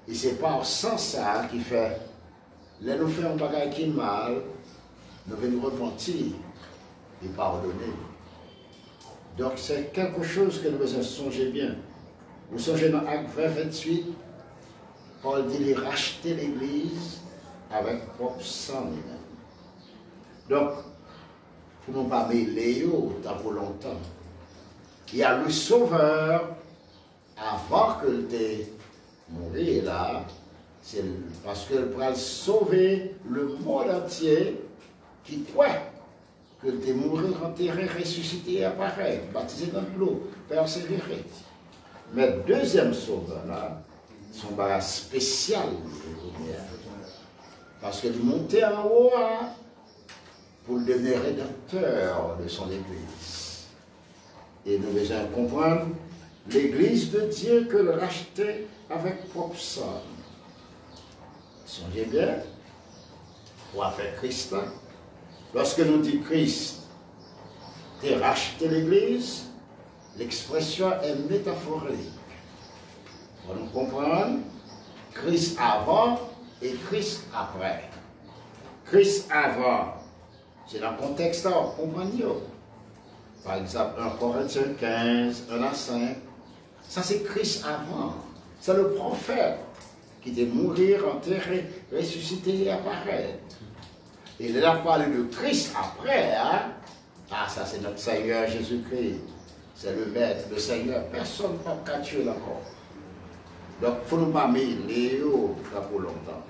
E se pa san sa a ki fè, lè nou fè yon bagay ki mal, nou vin repanti, li padone nou. Donk, se kèlke choz ke nou bezwen sonje byen. Ou sonje nan Ak ven, venntuit, Pòl di li rachte legliz avèk pwòp san li menm. Donk, pou nou pa mele yo tankou lontan. Il y a le Sauveur avan ke l te mouri la, se paske l pral sove le monde entier ki kwè ke l te mouri, antere, resisite, aparèt, batize nan dlo, pèsevere. Men dezyèm Sovè la, se yon bagay espesyal li ye, premye a. Paske li monte anwo a, pou l devni redanmtè de son legliz. E nou bezwen konprann, legliz de Dye ke l rachte avèk pwòp san l. Sonje byen, pou afè Kris la, lòske nou di Kris te rachte legliz, l'expression est métaphorique. Fò nou konprann, Kris avan e Kris aprè. Kris avan, se nan kontèks la w ap konprann yo. Pa egzanp, en Korentyen kenz, en a senk. Sa se Kris avan. Se le pwofèt ki te mouri, antere, resisite e aparèt. E lè l ap pale de Kris aprè a, ah, sa se nòt Senyè Jezikri. Se le Mèt, le Senyè. Pèsonn p ap ka tiye l ankò. Donk, fò nou pa mele yo tankou lontan.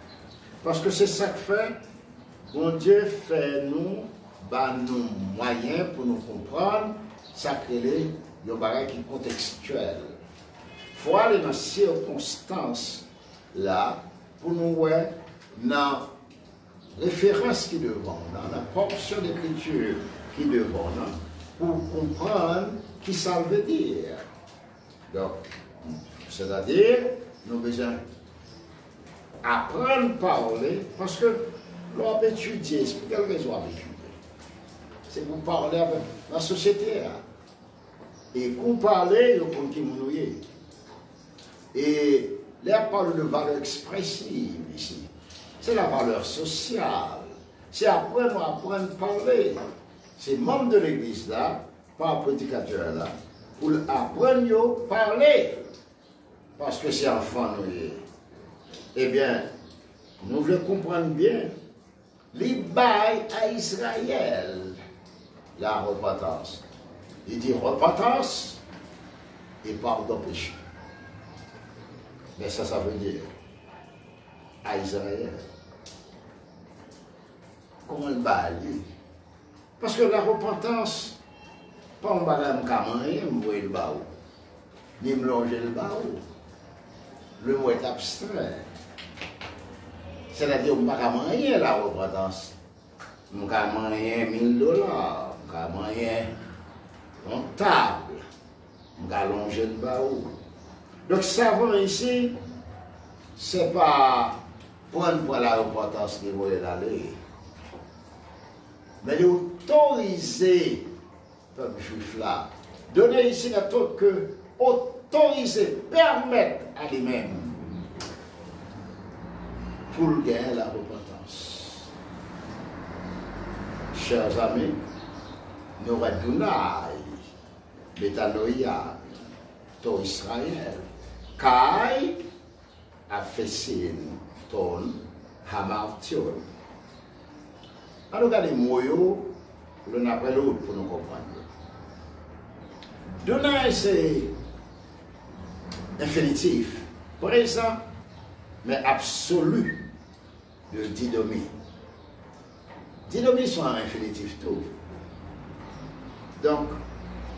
Paske se sa k fè Bondye fè nou, ba nou mwayen pou nou konprann sa k rele yon bagay ki kontekstyèl. Fò ale nan sikonstans la pou nou wè nan referans ki devan w nan, nan pòsyon lekriti ki devan w nan, pou w konprann ki sa l vle di. Donk, sètadi, nou bezwen aprann pale, paske lè w ap etidye, pou kèl rezon w ap etidye? Se pou pale avèk lasosyete a. E kou pale, yo konn ki moun ou ye. E lè y ap pale de valè ekspresiv isi, se la valè sosyal. Se aprann ou aprann pale. Se manm de legliz la, pa predikatè la, pou l aprann yo pale. Paske se anfan nou ye. Ebyen, nou vle konprann byen. Li bay a Izrayèl la repantans. Li di repantans e padon peche. Men sa sa vle di a Izrayèl. Kòman l bay li? Paske la repantans pa yon bagay m ka manyen, m voye l ba ou. Ni m lonje l ba ou. Le mot est abstrait. Sètadi, m pa ka manyen la repantans. M ka manyen mil dola, m ka manyen yon tab, m ka lonje l ba ou. Donk, savan isi, se pa pran l pran la repantans li voye l ale. Men li otorize pèp jwif la. Donner ici n'est autre que autoriser, permettre à lui-même pou l genyen la repantans. Chers amis, nou wè Dounay, metanoia, to Israël, kay, ap fese n, ton, hamartion. Ann nou gade mo yo, youn apre lòt, pou nou konprann yo. Dounay se enfinitif, prezan, men absoli de didomi. Didomi se yon enfinitif tou. Donk,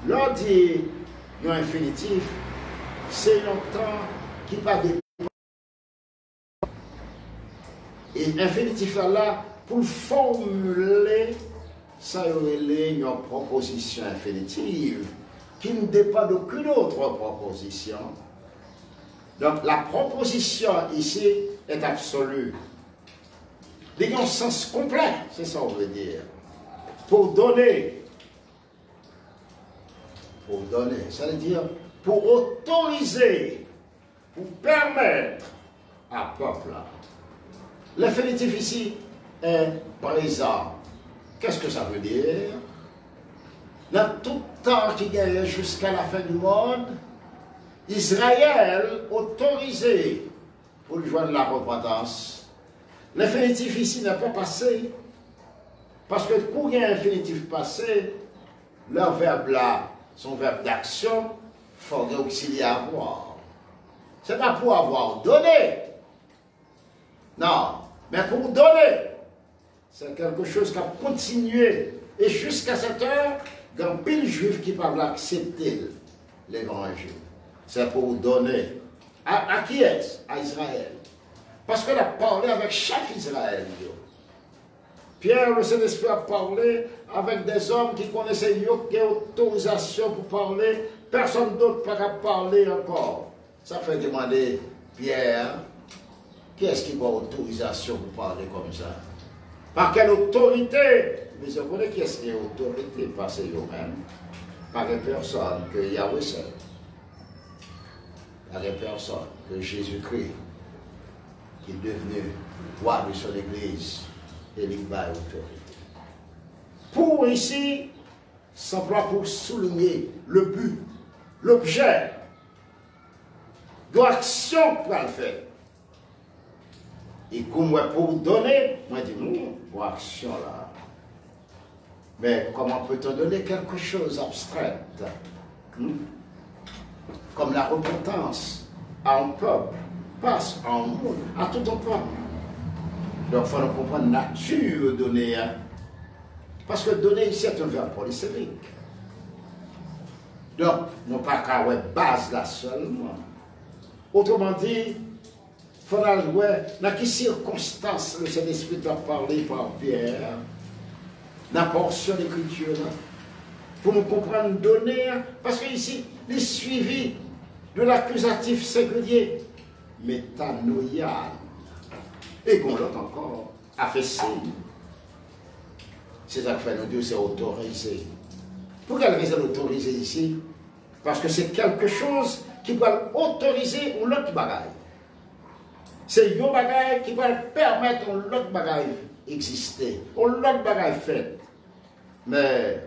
lè w di yon enfinitif, se yon tan ki pa depann. E enfinitif la la pou l fòmile sa yo rele yon pwopozisyon enfinitif ki n depann de okenn lòt pwopozisyon. Donk, la proposition ici est absolue. Li gen yon sans konplè, se sa w vle di. Pou donnen, pou donnen, sa vle di pou otorize, pou pèmèt a pèp la. L'infinitif ici est présent. Qu'est-ce que ça veut dire? Nan tout tan ki genyen jusqu'à la fin du monde, Izrayèl otorize pou l jwenn la repantans. L'infinitif ici n'est pas passé, paske kou gen enfinitif pase, lè vèb la se yon vèb d'action, fò gen oksilyè avoir. Se pa pou avoir donné. Non, men pou donnen. Se kèlke choz k ap kontinye. E jiska sèt è, gen anpil Jwif ki pa vle aksepte l, levanjil. Se pou w donnen. A, a kiyès? A Izrayèl. Paske l ap pale avèk chèf Izrayèl yo. Pyè, le Sentespri ap pale avèk dèzòm ki konnen se yo ki gen otorizasyon pou pale, pèsonn dòt pa ka pale ankò. Sa fè l te mande Pyè, kiyès ki ba w otorizasyon pou pale kòmsa? Pa kèl otorite? Mezanmi, konnen kiyès ki gen otorite pase yo menm? Pa gen pèsonn ke Yahweh sèl. Pa gen pèsonn ke Jezikri. Li devni wa de son legliz e li bay otorite. Pou isi, sanpla pou soulinye le but, l'objet de aksyon k pral fèt. E kou m wè pou done, mwen di, hmm, bon aksyon la. Mais comment peut-on donner quelque chose abstraite, hmm, comme la repentance à un peuple, pas à un monde, à tout un peuple? Donk, fò nou konprann nati done a. Paske done isi se yon vèb polisemik. Donk, nou pa ka wè baz la sèlman. Otreman di, fò n al wè nan ki sikonstans Lesentespri t ap pale pa Pyè nan pòsyon lekriti la, pou nou konprann done a, paske isi, li swivi de lakizatif sengilye, metanoia. E gen lòt ankò, aphesin. Se sa k fè nou di w se otorize. Pou kèl rezon l otorize isi? Paske se kèlke choz ki pral otorize yon lòt bagay. Se yon bagay ki pral pèmèt yon lòt bagay egziste, yon lòt bagay fèt. Men,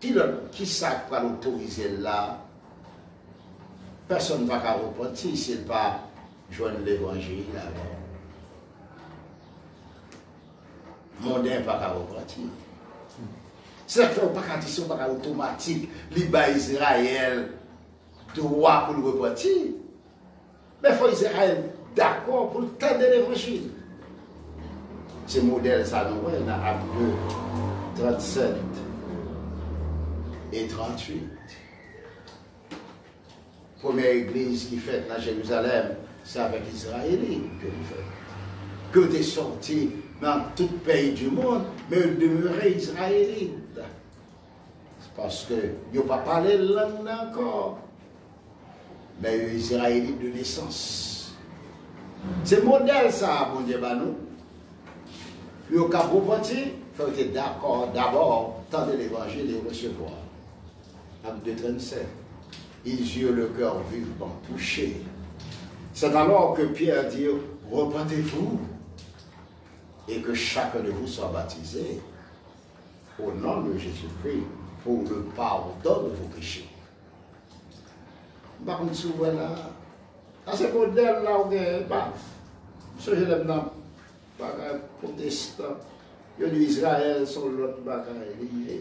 ki lòt, ki sa k pral otorize l la? Pèsonn pa ka repanti si l pa jwenn levanjil avè l. Monden pa ka repanti. Se sa k fè w pa ka di se yon bagay otomatik, li bay Izrayèl dwa pou l repanti. Men fò Izrayèl dakò pou l tande levanjil. Se modèl sa nou wè nan Ak de, trannsèt e trannuit. Premyè legliz ki fèt nan Jerizalèm, se avèk Izrayelit ke li fèt. Ke yo te sòti nan tout peyi di mond, men yo demere Izrayelit. Paske yo pa pale lang nan ankò. Men yo Izrayelit de nesans. Se modèl sa a Bondye ba nou. Pou yo kab repanti, fò yo te dakò dabò tande levanjil e resevwa. Ak de trannsèt. Ils eurent le cœur vivement touché. C'est alors que Pierre dit, repentez-vous et que chacun de vous soit baptisé au nom de Jésus-Christ pour le pardon de vos péchés. M pa konn si w wè la. Sa se modèl la ou genyen, pa. M sonje lè m nan bagay pwotestan. Yo di Izrayèl se yon lòt bagay li ye.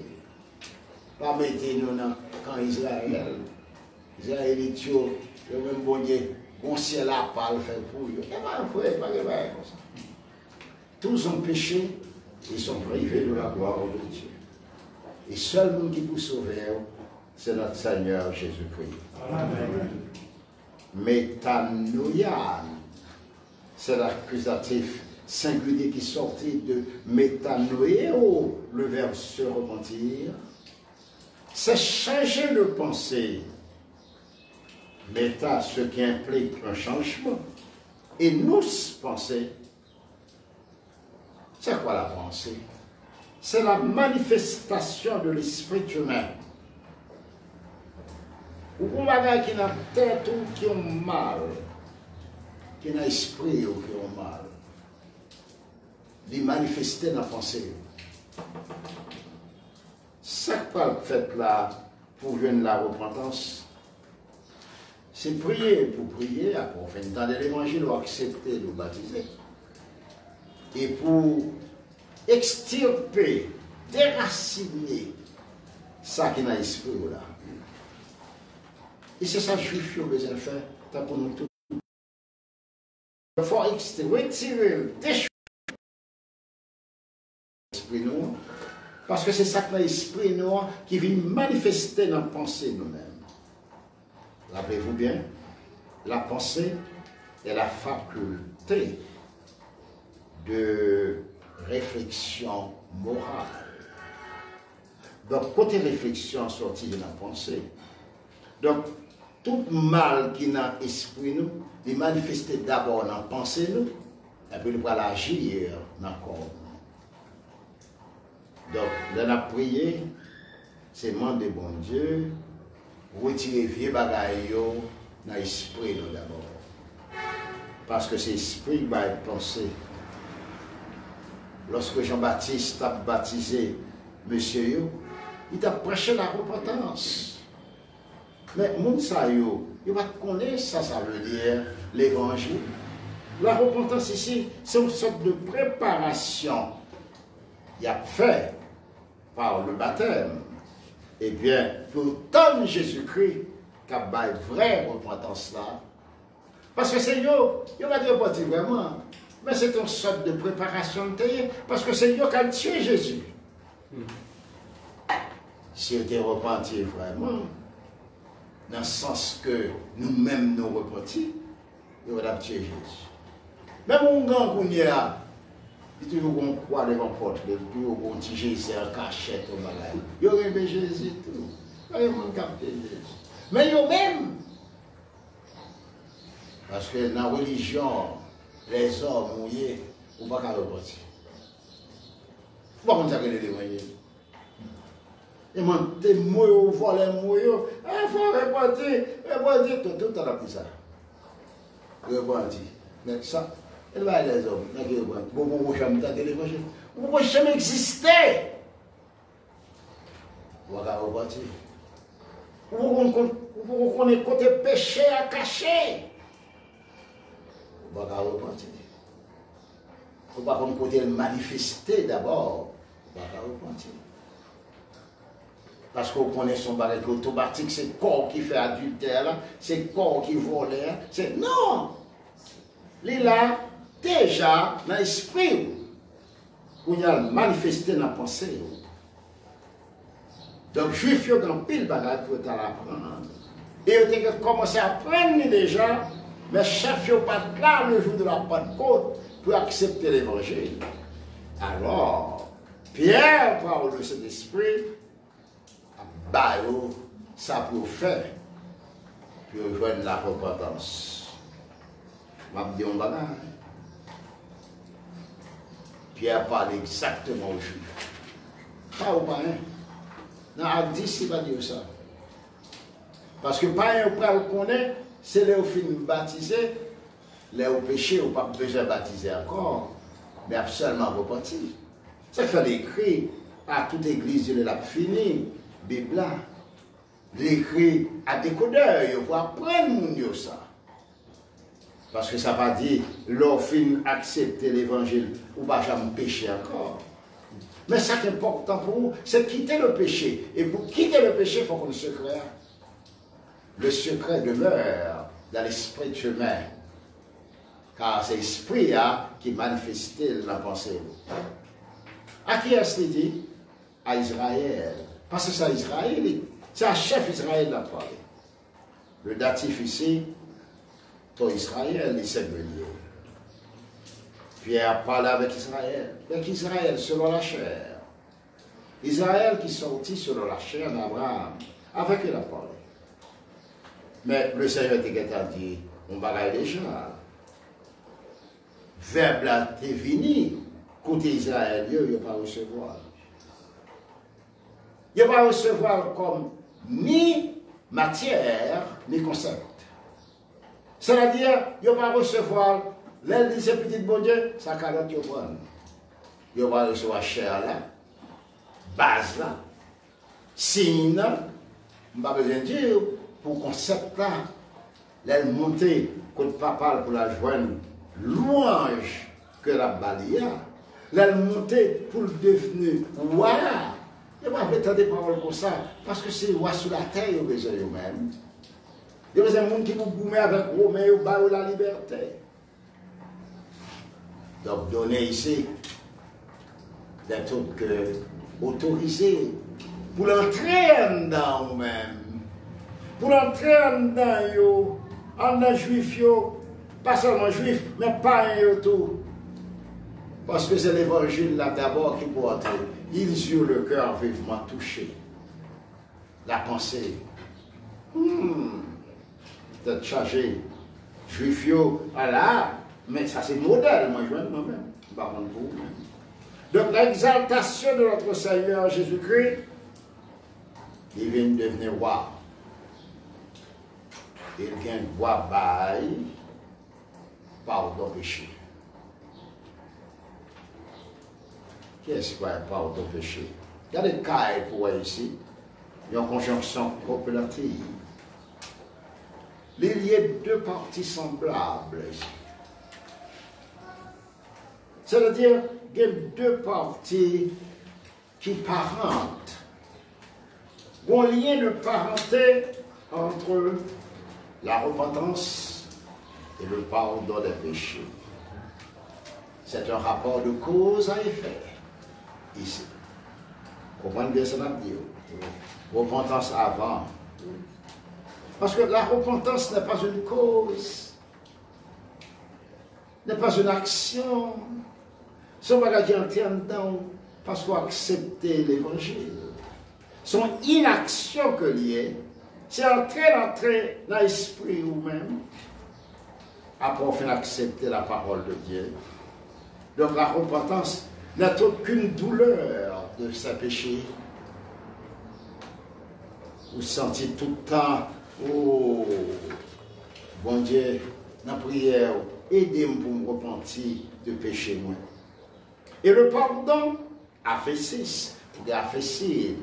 Pa mete nou nan kan Izrayèl. Izrayelit yo, yo menm Bondye, gon syèl apa l fè pou yo. E pa vre, pa gen bagay konsa. Tous ont péché et sont privés de la gloire de Dieu. E sèl moun ki pou sove yo, se notre Seigneur Jésus-Christ. Amen. Metanoia, c'est l'accusatif singulier qui sortit de metanoeo, le verbe se repentir. C'est changer de pensée. Meta, ce qui implique un changement. Et nous, pensée, c'est quoi la pensée? C'est la manifestation de l'esprit humain. Ou gon bagay ki nan tèt ou ki yon mal, ki nan espri ou ki yon mal. Li manifeste nan panse yo. Sa k pral fèt la pou jwenn larepantans, se priye pou priye, apre w fin tande levanjil, ou aksepte l, ou batize. E pou ekstirpe, derasine sa ki nan espri w la. E se sa Jwif yo bezwen fè, tankou nou tout. Fò ekstirpe, retire l, dechouke espri nou an, paske se sa k nan espri nou an ki vin manifeste nan panse nou menm. Rappelez-vous bien, la pensée est la faculté de réflexion morale. Donk, kote refleksyon an sòti? Nan panse. Donk, tout mal ki nan espri nou, li manifeste dabò nan panse nou, epi li pral aji nan kò nou. Donk, lè n ap priye, se mande Bondye retire vye bagay yo nan espri nou dabò. Paske se espri k bay panse. Lòske Jan Batis t ap batize mesye yo, li t ap preche larepantans. Men moun sa yo, yo pa t konnen sa sa vle di levanjil. Larepantans isi, se yon sòt de preparasyon y ap fè pa le batèm. Ebyen, pou tann Jezikri k ap bay vrè repantans la, paske se yo, yo pa t repanti vrèman, men se te yon sòt de preparasyon l te ye, paske se yo k al tiye Jezi. Si yo te repanti vrèman, nan sans ke nou menm nou repanti, yo pa t ap tiye Jezi. Menm oungan kounye a, li toujou gen yon kwa devan pòt li, li toujou gen yon ti Jezi an kachèt, yon bagay. Yo renmen Jezi tou. Pa gen moun k ap tiye Jezi. Men yo menm, paske nan relijyon lèzòm ou ye, ou pa ka repanti. Ou pa konn sa k rele levanjil. E mande mo yo, ou vòlè mo yo. A, fò w repanti, repanti. Tout, tout tan l ap di sa. Repanti. Men sa, e l bay lèzòm, nèg yo repanti. Bon, bon, ou janm tande levanjil. Ou poko janm egziste. Ou pa ka repanti. Ou poko konn, ou poko konnen kote peche a kache. Ou pa ka repanti. Ou pa konn kote l manifeste dabò. Ou pa ka repanti. Paske w konnen se yon bagay ki otomatik, se kò w ki fè adiltè la, se kò w ki vòlè a, se, non! Li la deja nan espri w. Kounye a l manifeste nan panse w. Donk, Jwif yo gen anpil bagay pou yo t al aprann. E yo te gen kòmanse aprann li deja, men chèf yo pa t la le jou de la Pantkot pou yo aksepte levanjil. Alò, Pyè, pa le Sentespri, ap ba yo sa pou yo fè, pou yo jwenn larepantans. M ap di yon bagay. Pyè pale egzakteman o Jwif. Pa o payen. Nan Ak dis, li pa di yo sa. Paske payen yo pral konnen, se lè yo fin batize, lè yo peche, yo p ap bezwen batize ankò, men y ap sèlman repanti. Sa k fè l ekri a tout egliz yo lè l ap fini Bib la. Li ekri a dekodè yo pou aprann moun yo sa. Paske sa pa di, lè w fin aksepte levanjil, ou pa janm peche ankò. Men sa k enpòtan pou ou, se kite le péché. E pou kite le péché, fò w konn sekrè a. Le secret demeure dans l'esprit humain. Kar se espri a ki manifeste l nan panse w. A kiyès li di? A Izrayèl. Paske se a Izrayèl, se a chèf Izrayèl l ap pale. Le datif isi, to Izrayèl, li sengilye. Pyè ap pale avèk Izrayèl. Avèk Izrayèl selon lachè. Izrayèl ki sòti selon lachè nan Abraram. Avèk yo l ap pale. Men, le Senyè te gentan di yon bagay deja. Vèb la te vini kote Izrayèl yo, yo pa resevwa l. Yo pa resevwa l kòm ni matyè, ni konsèp. Sètadi, yo pa resevwa l, lè l di se pitit Bondye, sa kalòt yo pran. Yo pa resevwa chè la, baz la, siy nan, m pa bezwen di w pou konsèp la, lè l monte kot papa l pou l al jwenn lwanj ke l ap ba li a, lè l monte pou l devni wa, yo pa vle tande pawòl konsa, paske se wa sou latè yo bezwen yo menm. Yo bezwen moun ki pou goumen avèk Women yo, ba yo lalibète. Donk, done isi, lè tout ke otorize pou l antre anndan ou menm, pou l antre anndan yo, anndan Jwif yo, pa sèlman Jwif, men payen yo tou. Paske se levanjil la dabò ki pou antre. Ils eurent le cœur vivement touché. La panse. Hmm. Tèt chaje. Jwif yo, ala, men sa se modèl mwen jwenn mwen menm. M pa konn pou ou menm. Donk, l'exaltation de notre Seigneur Jésus-Christ, li vin devni wa. E l gen dwa bay Padon peche. Kiyès ki pa gen padon peche? Gade kay pou wè isi, yon konjonksyon kopilatif. Li lye de pati sanblab isi. Sètadi, gen de pati ki parant. Gon lyen de paranté entre la repentance et le pardon des péchés. C'est un rapport de cause à effet ici. Konprann byen sa n ap di yo. Repentance avant. Parce que la repentance n'est pas une cause. N'est pas une action. Se yon bagay ki antre anndan w paske w aksepte levanjil. Se yon inaksyon ke l ye. Se antre l antre nan espri ou menm. Apre w fin aksepte la parole de Dieu. Donc la repentance n'est aucune douleur de ses péchés. Ou santi tout tan, o Bondye, nan priyè w, ede m pou m repanti de peche mwen. E le pardon, aphesis, ou gen aphesin,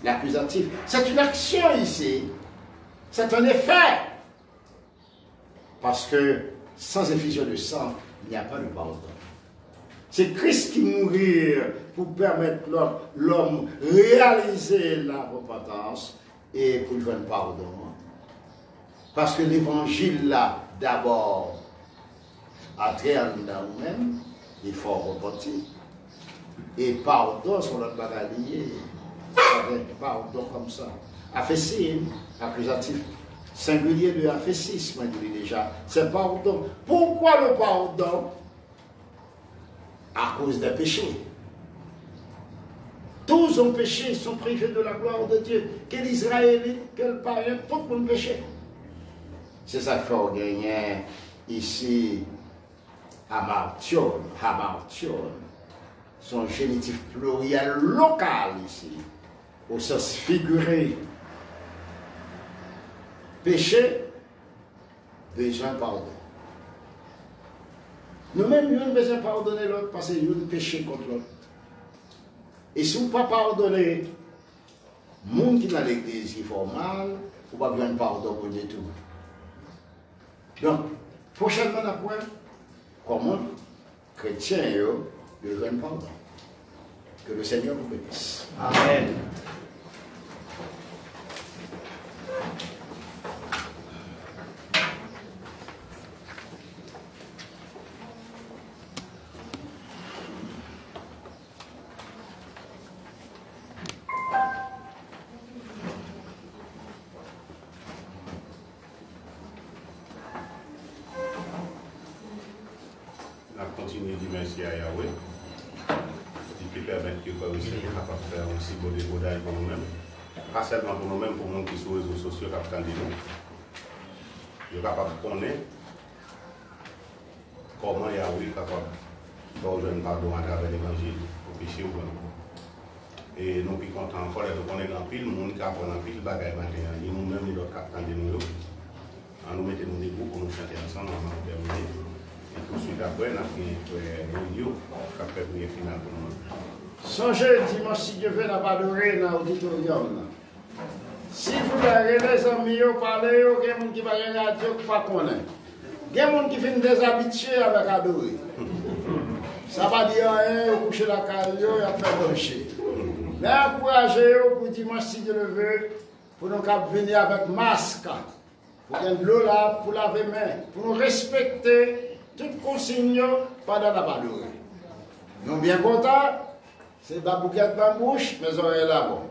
l'accusatif. C'est une action ici. C'est un effet. Parce que sans effusion de sang, il n'y a pas de pardon. C'est Christ qui mourit pour permettre l'homme, l'homme réaliser la repentance et pour jwenn padon. Paske levanjil la, dabò, antre anndan ou menm, li fè w repanti. E padon se yon lòt bagay li ye. Sa gen padon kòmsa. Aphesin, akizatif sengilye de aphesis, mwen di li deja. Se padon. Pourquoi le pardon? À cause des péchés. Tous ont péché, sont privés de la gloire de Dieu. Ke l Izrayelit, ke l payen, tout moun peche. Se sa k fè w genyen isi hamartion, hamartion. Se yon jenitif pliryèl lokal isi, o sans figire. Peche, bezwen padon. Nou menm, youn bezwen padone lòt, paske youn peche kont lòt. E si w pa padone moun ki nan legliz ki fè w mal, ou p ap jwenn padon Bondye tou. Donk, pwochènman, n ap wè kòman kretyen yo, yo jwenn padon. Que le Seigneur vous bénisse. Amen. N ap kontinye di mèsi a Yahweh, li te pèmèt ke frè Wilson te kapab fè yon si bon dekodaj pou nou menm. Pa sèlman pou nou menm, pou moun ki sou rezo sosyo k ap tande nou. Yo kapab konnen kòman Yahweh kapab fè w jwenn padon atravè levanjil pou peche w yo. E nou pi kontan ankò lè nou konnen gen anpil moun ki aprann anpil bagay maten an, ni nou menm, ni lòt k ap tande nou yo. Ann nou mete nou debou pou nou chante ansanm anvan nou tèmine. E tousuit apre, n ap gen frè Julio k ap fè priyè final pou nou an. Sonje, dimanch, si Dye vle, n ap adore nan oditoryòm nan. Silvouplè, rele zanmi yo, pale yo, gen moun ki pa gen radyo, ki pa konnen. Gen moun ki fin dezabitye avèk adore. Sa pa di anyen, yo kouche lakay yo, y ap fè branche. Men ankouraje yo pou dimanch, si Dye le vle, pou nou kab vini avèk mask, pou gen dlo la, pou lave men, pou nou respekte tout konsiy yo pandan n ap adore. Nou byen kontan, se ba boukèt nan bouch, men zòrèy la bon.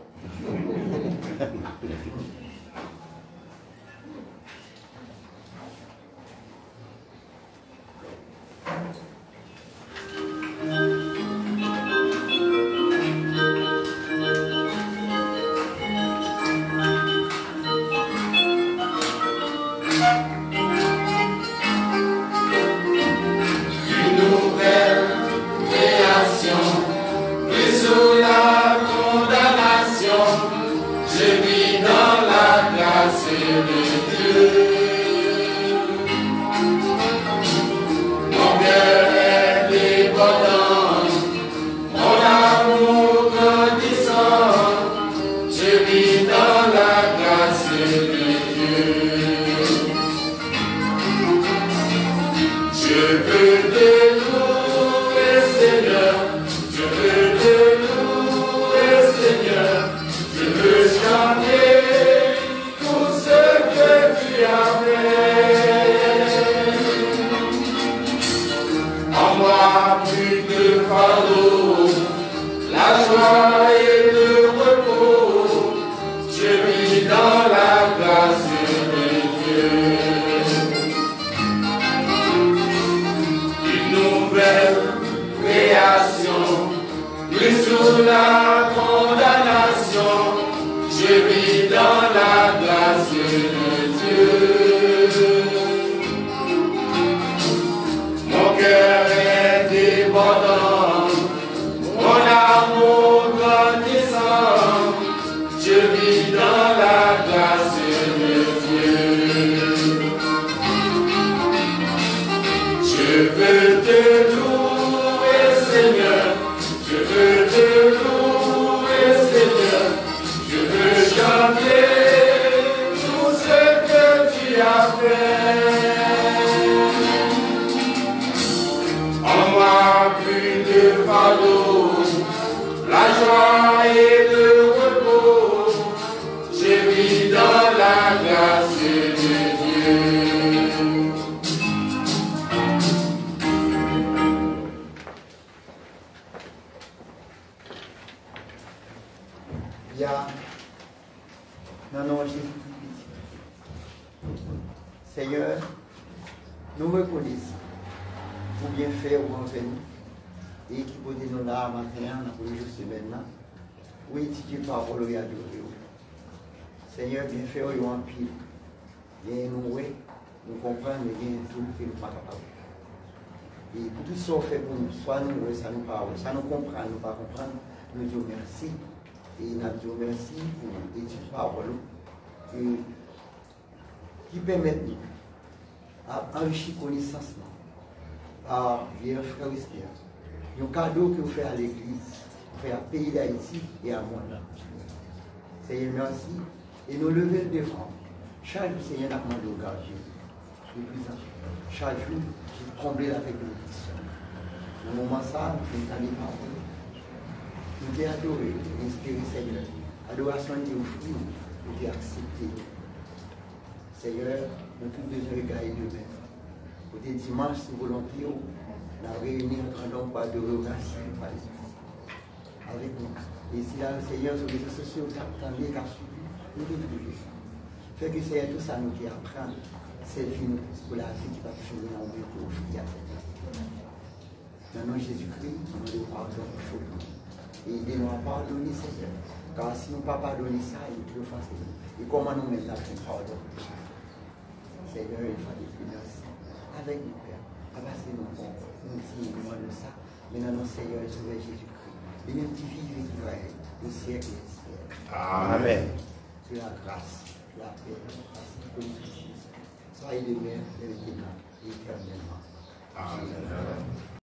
Une nouvelle création, plus sous la condamnation. Je veux te louer, Seigneur, je veux chanter tout ce que tu as fait. En moi, plus de fardeau, la joie et le repos, je vis dans la grâce de Dieu. Une nouvelle création, plus sous la condamnation, je vis dans la grâce de Dieu. Mon cœur est débordant, mon amour grandissant, je vis dans la grâce de Dieu. Je veux te louer, Seigneur. Je veux te louer, Seigneur. Je veux chanter tout ce que tu as fait. En moi, plus de fardeau, la joie et le repos, je vis dans la grâce de Dieu. Ya, nan non Jezikri, Pitit. Senyè, nou rekonesan pou byenfè ou anvè nou e ki pote nou la a maten an, nan premye jou semèn nan, pou etidye pawòl ou e adore ou. Senyè, byenfè ou yo anpil. Genyen nou wè, nou konprann, men genyen tou ke nou pa kapab wè. E pou tout sa w fè pou nou, swa nou wè, sa nou pa wè, sa nou konprann, nou pa konprann, nou di w mèsi. E n ap di w mèsi pou etid pawòl ou, e ki pèmèt nou ap anrichi konesans nou pa vyè frè Wester. Yon kado ke w fè a legliz, w fè a peyi Dayiti e a mond lan. Senyè, mèsi. E nou leve l devan w. Chak jou, Senyè, n ap mande w gade l de plis an plis. Chak jou, konble l avèk benediksyon. Nan moman sa a, nou fin tande pawòl ou. Nou te adore, nou te espere, Senyè. Adorasyon nou te ofri w, ou te aksepte. Senyè, nou tout bezwen regaye demen. Kote dimanch, sou volonte w, n ap reyini an gran nonb pou adore w, mèsi pou pale avèk nou. E sila yo, Senyè, sou rezo sosyo, k ap tande, k ap swiv nou, nou te vle sa. Fè ke, Senyè, tou sa nou te aprann, sèvi nou pou lavi ki p ap fini an, ou mete ofri avèk nou. Nan non Jezikri, nou mande w padon pou fot nou. E ede nou a padone, Senyè. Ka si nou pa padone sa, yo te ofanse nou. E kòman nou menm n ap jwenn padon? Senyè, yon fwa de plis, mèsi. Avèk nou, Pè, pa paske nou bon, nou diy, nou mande w sa, men nan non Senyè e Sovè Jezikri, li menm ki viv e ki rèy nan syèk dè syèk. Amèn. Que la grâce, la paix, la sainteté, soyez de même, maintenant, éternellement. Amèn.